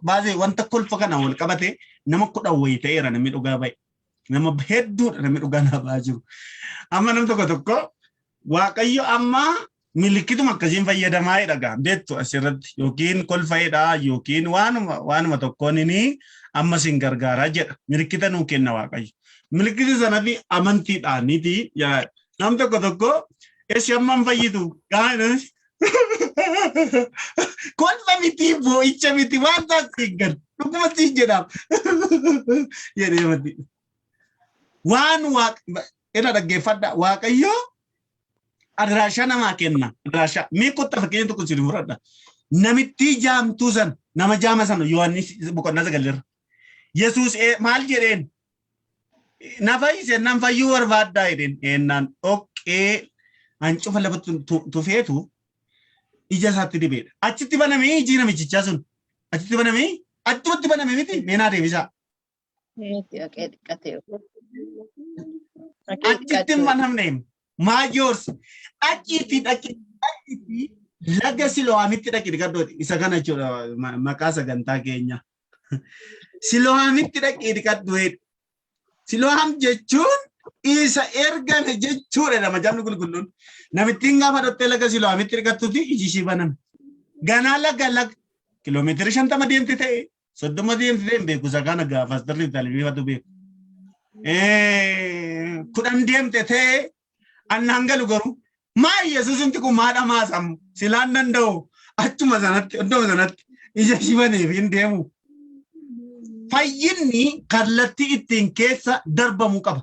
baasee wanta kolfa kana wal qabate nama 10 wayii ta'eera namni dhugaa ba'e. Nama hedduudha namni dhugaa naa ba'aa jiru. Amma nam tokko tokko Waaqayyo amma milikkituma akkasiin fayyadamaa jedha gaa beektu asirratti yookiin kolfa'edha yookiin waanuma waanuma tokkoon inni amma sin gargaaraa jedha milikkita nuu kenna Waaqayyo. Milikkita sanatti amantiidhaaniti nam tokko tokko eessi amma hin fayyitu gaa kolfa miti boo'icha miti waan taasisan gan dhuguma siin jedhaam jedhee mati. Waan waaq irra dhaggeeffadha Waaqayyo adraashaa namaa kenna adraashaa mee kottaa fakkeenya tokko isin fudhadha namittii jaamtuu sana nama jaama sana Yohaannis boqonnaa sagalirra Yesuus maal jedheen na fayyise nan fayyuu barbaaddaa jedheen ennaan dhoqqee hancufa lafa tufeetu ija isaatti dibeedha. Achitti banamee iji namichichaa sun achitti banamee achumatti baname miti meenaa deebisaa. Miti haqee xiqqatee. Haqee Achitti hin banamne maajoors achitti dhaqi achitti laga Silo'aamitti dhaqi dhiqadhooti isa kana jechuudha maqaa sagantaa keenya. Silohaamitti dhaqii dhiqadhu jedhe. Silohaam jechuun isa ergame jechuudha jedha macaafni qulqulluun. Namittiin gaafa dhottee laga Silohaamitti dhiqattuti iji ishii baname. Ganaa laga laga kiloomeetira 50 deemte ta'e 30 deemte ta'e hin beeku isa kana gaafa asxirri talbiifatu beeku. 10 deemte ta'e annaan galu garuu maa Yesuusimti kun maa dhamaasamu silaan danda'u achuma sanatti iddoo sanatti ija ishii baneef hin deemu. Fayyinni kallattii ittiin keessa darbamuu qaba.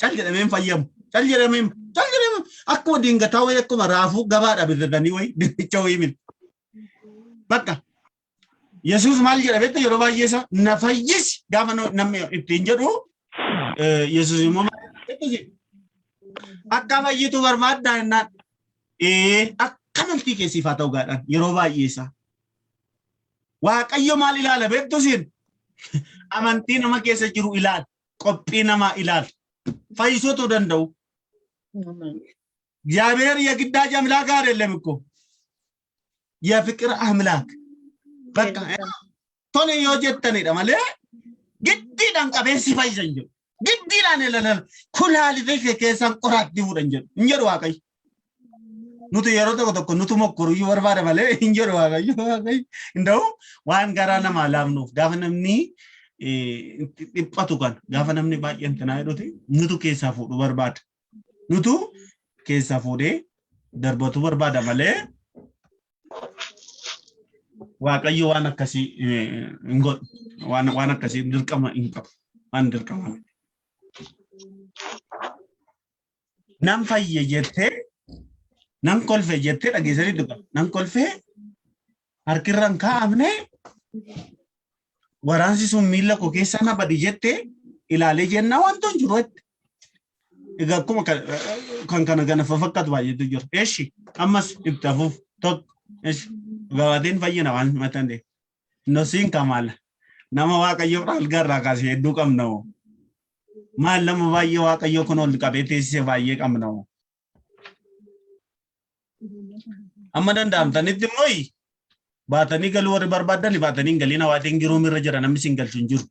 Cal jedhamee hin fayyamu. Cal jedhamee cal jedhamee akkuma dingataa wayii akkuma raafuu gabaadha bitatanii wayii dinnicha wayii miti. Bakka Yesuus maal jedha beektaa yeroo baay'ee isa na fayyisi gaafa namni ittiin jedhu Yesuus immoo maal jedha beektaa? Akka fayyitu barbaaddaa jennaan ee akka amantii keessiif haa ta'u gaadhaan yeroo baay'ee isaa. Waaqayyo maal ilaala beektu siin amantii nama keessa jiru ilaala qophii namaa ilaala fayyisuutu danda'u. እግዚአብሔር የግዳጅ አምላክ አይደለም እኮ የፍቅር አምላክ በቃ tole yoo jettanidha malee giddiidhaan qabee si fayyisa hin jedhu. Giddiidhaan ilalan kulaalite kee keessaan qoraattii fuudhan jedhu hin jedhu Waaqayyo. Nuti yeroo tokko tokko nutu mokkoruyyuu barbaada malee hin jedhu Waaqayyo Waaqayyo. Inda'u waan garaa namaa laafnuuf gaafa namni dhiphatu kan gaafa namni baay'een tanaa jedhuti nutu keessaa fuudhu barbaada. Nutu keessaa fuudhee darbatu barbaada malee Waaqayyo waan akkasii hin godhu. Waan akkasii dirqama hin qabu. Waan dirqama miti. Nan fayye jettee nan kolfe jettee dhageessanii dhuga. Nan kolfee harkirra hin kaa'amne waraansi sun miilla koo keessaa na badi jettee ilaalee jennaa wanti hin jiru jette. Egaa akkuma kan kana kana fakkaatu baay'eetu jira. Eshi ammas itti hafuuf tokko eshi gabaateen fayyina waan mataan ta'e. Nosiin kamaala nama waaqayyoo algaa irraa kaasee hedduu qabna hoo. Maal nama baay'ee waaqayyoo kun ol qabee teessise baay'ee qabna hoo. Amma danda'amtanitti immoo baatanii galuu warri barbaadan baatanii hin galiin hawaatiin giruum irra jira namni sin galchu hin jiru.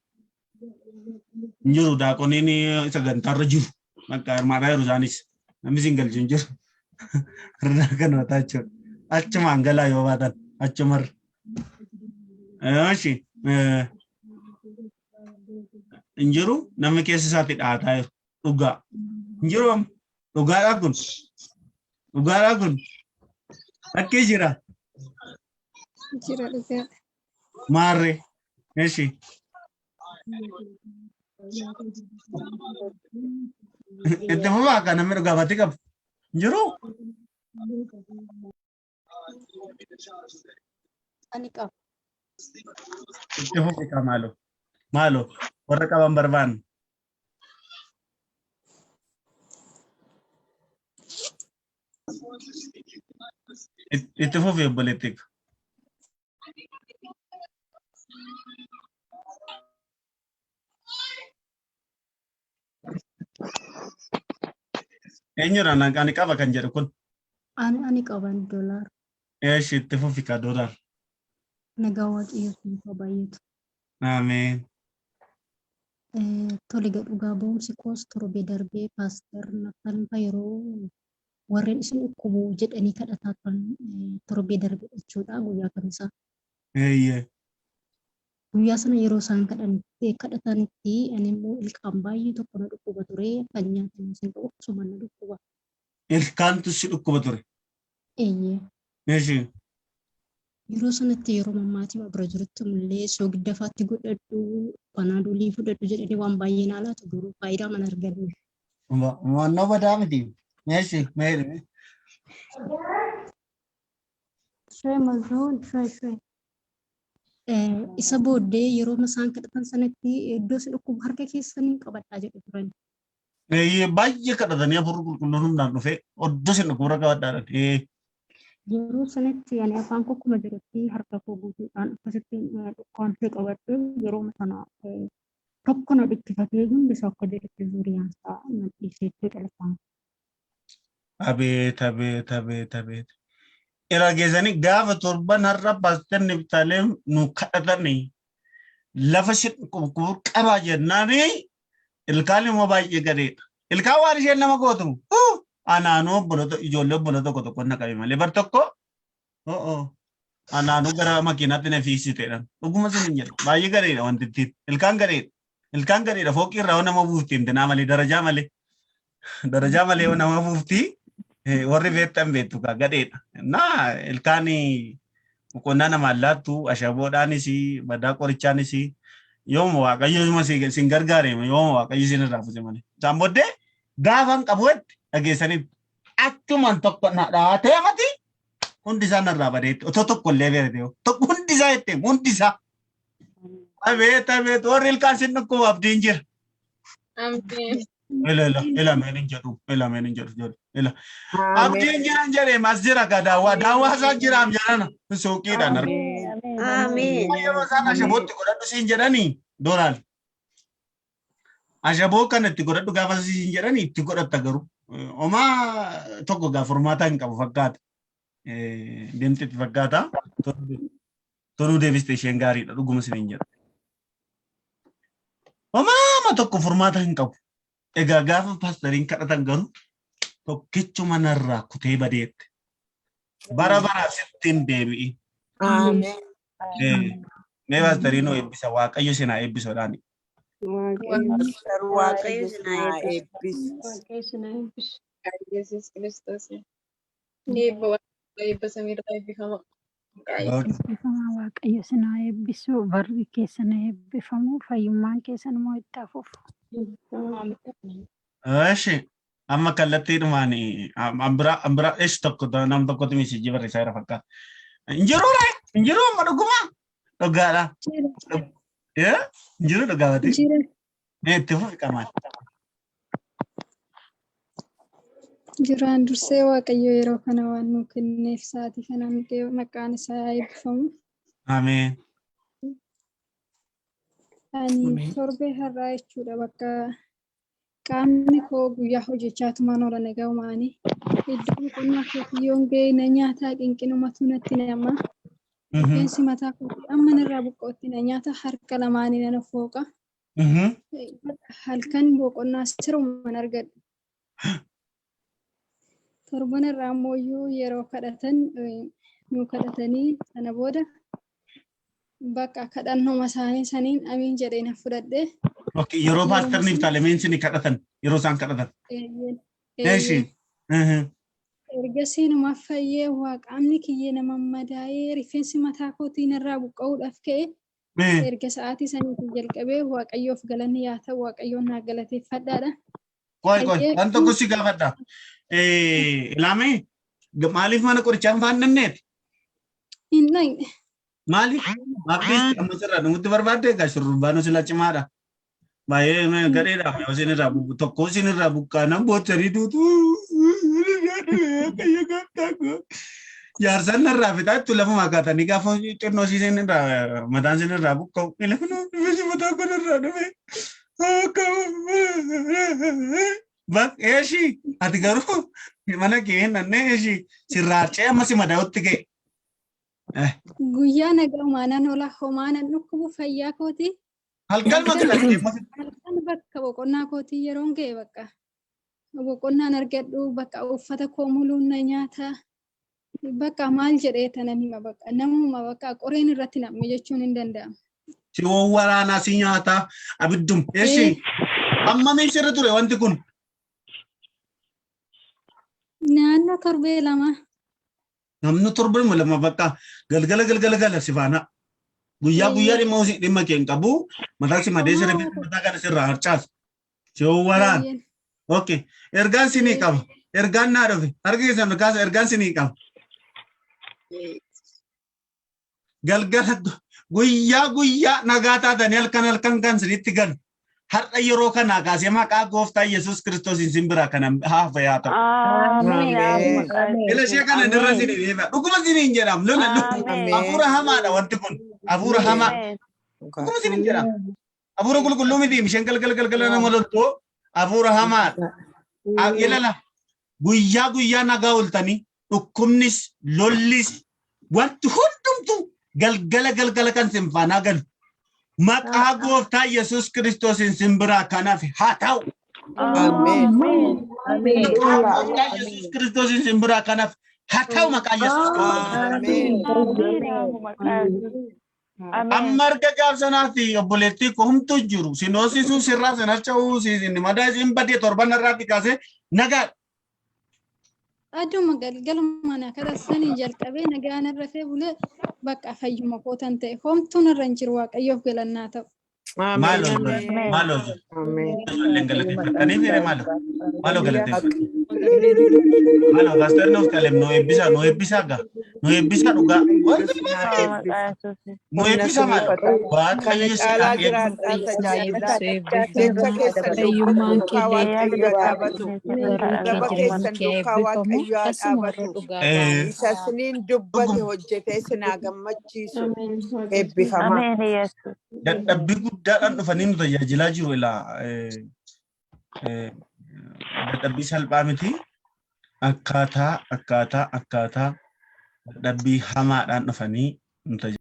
Hin jiru daaqoniin sagantaarra jiru. Bakka hirmaataa jiru isaanis namni sin galchu hin jiru. Irraa kan mataa jechuudha. Achumaan galaa yoo baatan achumarra. Eeshi hin jiru namni keessa isaatti dhaataa jiru dhugaa. Hin jiru amma dhugaadhaa kun. Dhugaadhaa kun. Rakkee jira. Jira dhugaa. Maarree. Eshi. Itti fufaa akka namni dhugaafatti qabu. Hin jiru. Ani qaba. Itti fufi kaa maaloo. Maaloo warra qaban barbaanna. Itti fufi obboleettii ko. Eenyudha ani qaba kan jedhu kun? Ani qaban doolaar. Eeshi itti fufi kaa doolaar. Nagaa Waaqayyoo isiniif haa baay'atu. Ameen. Tole egaa dhugaa ba'umsi koos torbee darbee paaster Naftalin yeroo warreen isin dhukkubu jedhanii kadhataa turan torbee darbe jechuudha guyyaa kamisaa. Eeyyee. Guyyaa sana yeroo isaan kadhatanitti ani immoo ilkaan baay'ee tokko na dhukkuba ture kan nyaatamu isin qabu akkasuma na dhukkuba. Ilkaantu si dhukkuba ture. Eeyyee. Eeshi. Yeroo sanatti yeroo mammaatii bira jirutti illee soogidda faatti godhadhu, panaadoolii fudhadhu jedhanii waan baay'ee naa laatu garuu faayidaa mana arganne. Mo'annoo badaa miti. Eeshi mee. Shwe mazuun shwe shwe. Isa booddee yeroo isaan kadhatan sanatti iddoo si dhukkubu harka keessaniin qabadhaa jedhu turan. Baay'ee kadhatanii hafuurri qulqulluun humnaan dhufee oddoo isin dhukkuba qabadhaadhaan. Yeroo sanatti ani afaan koo akkuma jirutti harka koo guutuudhaan akkasitti dhukkaamsee qabadhe yeroo sana tokko na dhukkifatee hundi isaa akka jedhutti zuuriyaan isaa na dhiisee jechuudha lafaan. Abeet abeet abeet abeet. Irra geessanii gaafa torban har'a paaster Niftaalem nu kadhatanii Lafa si dhukkubu qabaa jennaani ilkaan immoo baay'ee gadeedha. Ilkaan waan isheen nama gootu anaanuu obboloota ijoollee obboloota tokko tokko na qabe malee bar tokko anaanuu gara makiinaatti na fiigsiteedha. Dhuguma sin hin jedhu baay'ee gadeedha wanti ittiin ilkaan gadeedha. Ilkaan gadeedha fooqii irraa nama buufti intinaa malee darajaa malee darajaa malee nama buufti warri beektan beektu kaa gadheedha. Naa ilkaan boqonnaa namaan laattu ashaboodhaanis badaa qorichaanis yooma waaqayyo sin gargaare yooma waaqayyo sin irraa fuse malee. Isaan booddee gaafan qabuutti dhageessanitti achumaan tokko na dhaatee mati hundi isaa narraa badeetti otoo tokko illee beekte tokko hundi isaa jettee hundi isaa. Abeet abeet warri ilkaan sin dhukkubu abdiin jira. Ameen. Ila ila ila meen hin jedhu ila meen hin jedhu jedhu ila. Abdiin jiran jedhee mas jira ka daawwaa daawwaa isaa jiraam jedhana suuqiidhaan arga. Ameen. Yeroo isaan ashabootti godhadhu siin jedhanii doolaal. Ashaboo kana itti godhadhu gaafa siin jedhanii itti godhatta garuu. Homaa tokko gaa furmaata hin qabu fakkaata. Deemte itti fakkaata. Toluu deebiste isheen gaariidha dhuguma isiniin jedha. Homaama tokko furmaata hin qabu. Egaa gaafa paastariin kadhatan garuu tokkichuma narraa kutee badeette. Bara baraaf sitti hin deebi'in. Ameen. Mee paastariin nuu eebbisa waaqayyo isin haa eebbisuudhaan. Pastor Waaqayyo isin haa eebbisu. Waaqayyo isin haa eebbisu. Yesuus Kiristoos. Eebba Waaqayyo eebba samiirraa eebbifama. Eebbifamaa Waaqayyo isin haa eebbisu. Barri keessan haa eebbifamu. Fayyummaan keessan immoo itti haa fufu. Eshi amma kallattiidhumaan ambira ambira esh tokko nam tokkotu misijii barreessaa jira fakkaata. Hin jiru ree hin jiru amma dhuguma dhugaadha. Jira. Hin jiru dhugaati. Jira. Mee itti fufi qamaan. Duraan dursee Waaqayyo yeroo kana waan nuu kenneef sa'aatii kanaan ga'e maqaan isaa haa eebbifamu. Ameen. Ani torbee har'aa jechuudha bakka qaamni koo guyyaa hojjechaatumaan oolan egaa umaanii iddoo boqonnaa kootii yoon ga'e na nyaataa qinqinumatu natti nama. Rifeensi mataa kootii amma narraa buqqa'utti na nyaata harka lamaanii nan fooqa. Halkan boqonnaa sirumaan argadhu. Torban irraa ammoo yeroo kadhatan nu kadhatanii sana booda bakka kadhannuma isaanii saniin amiin jedhee na fudhadhe. Okay, yeroo paastar Niftaalemeen isin kadhatan yeroo isaan kadhatan. Eeshi. Ergasii numa fayyee waaqaamni kiyyee nama madaa'ee rifeensi mataa kootii narraa buqqa'uudhaaf ka'e. Erga sa'aatii saniitiin jalqabee Waaqayyoof galanni yaa ta'u Waaqayyoon naa galateeffadhaadha. Qoy qoy waan tokko si gaafadha. Ilaamee maaliif mana qorichaa hin faannanneeti? Hin dhaqne. Maaliif? Maaf dhiiste amma sirraa dhumutti barbaadde egaa shurrubbaan sila cimaadha. Baay'ee gadheedha yoo isin irraa tokko isin irraa buqqaanaan boochanii duutu. Jaarsaan narraa fixaa jettu lafuma kaatanii gaafa xinnoo isin irraa mataan isin irraa buqqa'u. Lafa rifeensi mataa kun irraa dhufe. Bak eeshi ati garuu mana kee hin dhannee eeshi sirraa ce'ee amma si madaa'utti ga'e. Guyyaa nagaa homaanan ola homaanan dhukkubu fayyaa kooti. Halkan Halkan halkan bakka boqonnaa kootii yeroon ga'e bakka boqonnaan argadhu bakka uffata koo muluun na nyaata bakka maal jedhee tanan hima bakka namuma bakka qoreen irratti nam'e jechuun hin danda'amu. Si waraanaa si nyaata abiddum. Eeshi hammamiif sirra ture wanti kun? Naannoo torbee 2. Namni torbee 2 bakka galgala galgala gala si faana. Guyyaa guyyaa dhimma hojii dhimma kee hin qabu. Mataa si madeessa rifeensa mataa kana sirraa harcaasa. Si waraan. Okay. Ergaan sinii qaba. Ergaan naa dhufe. Harka keessan ol kaasa ergaan sinii qaba. Galgala guyyaa guyyaa nagaa taatanii halkan halkan kan sinitti galu. Har'a yeroo kanaa kaasee maqaa gooftaa Yesuus Kiristoosiin sin biraa kana haafa yaa ta'u. Ameen. Ila ishee kana irra sinii deema. Dhuguma siniin jedham. Lola hafuura hamaadha wanti kun. Hafuura hamaa. Dhuguma siniin jedham. Hafuura qulqulluu miti isheen galgala galgala nama loltuu hafuura hamaadha. Ilala guyyaa guyyaa nagaa ooltanii dhukkubnis lollis wanti hundumtuu galgala galgala kan sin faanaa galu. Maqaa gooftaa Yesuus Kiristoosiin sin biraa kanaaf haa ta'u. Ameen. Maqaa gooftaa Yesuus Kiristoosiin sin biraa kanaaf haa ta'u maqaa Yesuus Kiristoosiin. Ameen. Amma erga gaafsanaati obboleettii koo humtu jiru sin hoosisuu sirraa sin harca'uu sin madaa sin badee torban irraatti kaasee nagaa. Aduma galgaluma na kadhassanii jalqabee nagaan irra fee bulee bakka fayyuma kootan ta'e homtuun irra hin jiru Waaqayyoof galannaa ta'u. Maaloo ijoollee maaloo ijoolleen galateeffatanii fire maaloo maaloo galateeffatu. Maaloo paaster nuuf kalem nu eebbisaa nu eebbisaa gaa nu eebbisaa dhugaa nu eebbisaa maaloo Kana Waaqayyo si caalaa haa eebbisu. jiraadhaa tajaajilaa. Jecha keessan Fayyummaan duukaa kee Waaqayyo haa dhaabatu. baruu kee Saba jireenyi keessan kee duukaa eebbifamu Waaqayyo haa akkasuma warra dhaabatu. dhugaa Eh, Isa isiniin dubbate hojjetee isin haa gammachiisu. Eebbifamaa. Dadhabbii guddaadhaan dhufanii nu tajaajilaa jiru ilaa dadhabbii salphaa miti. Akkaataa akkaataa akkaataa dadhabbii hamaadhaan dhufanii nu tajaajilaa.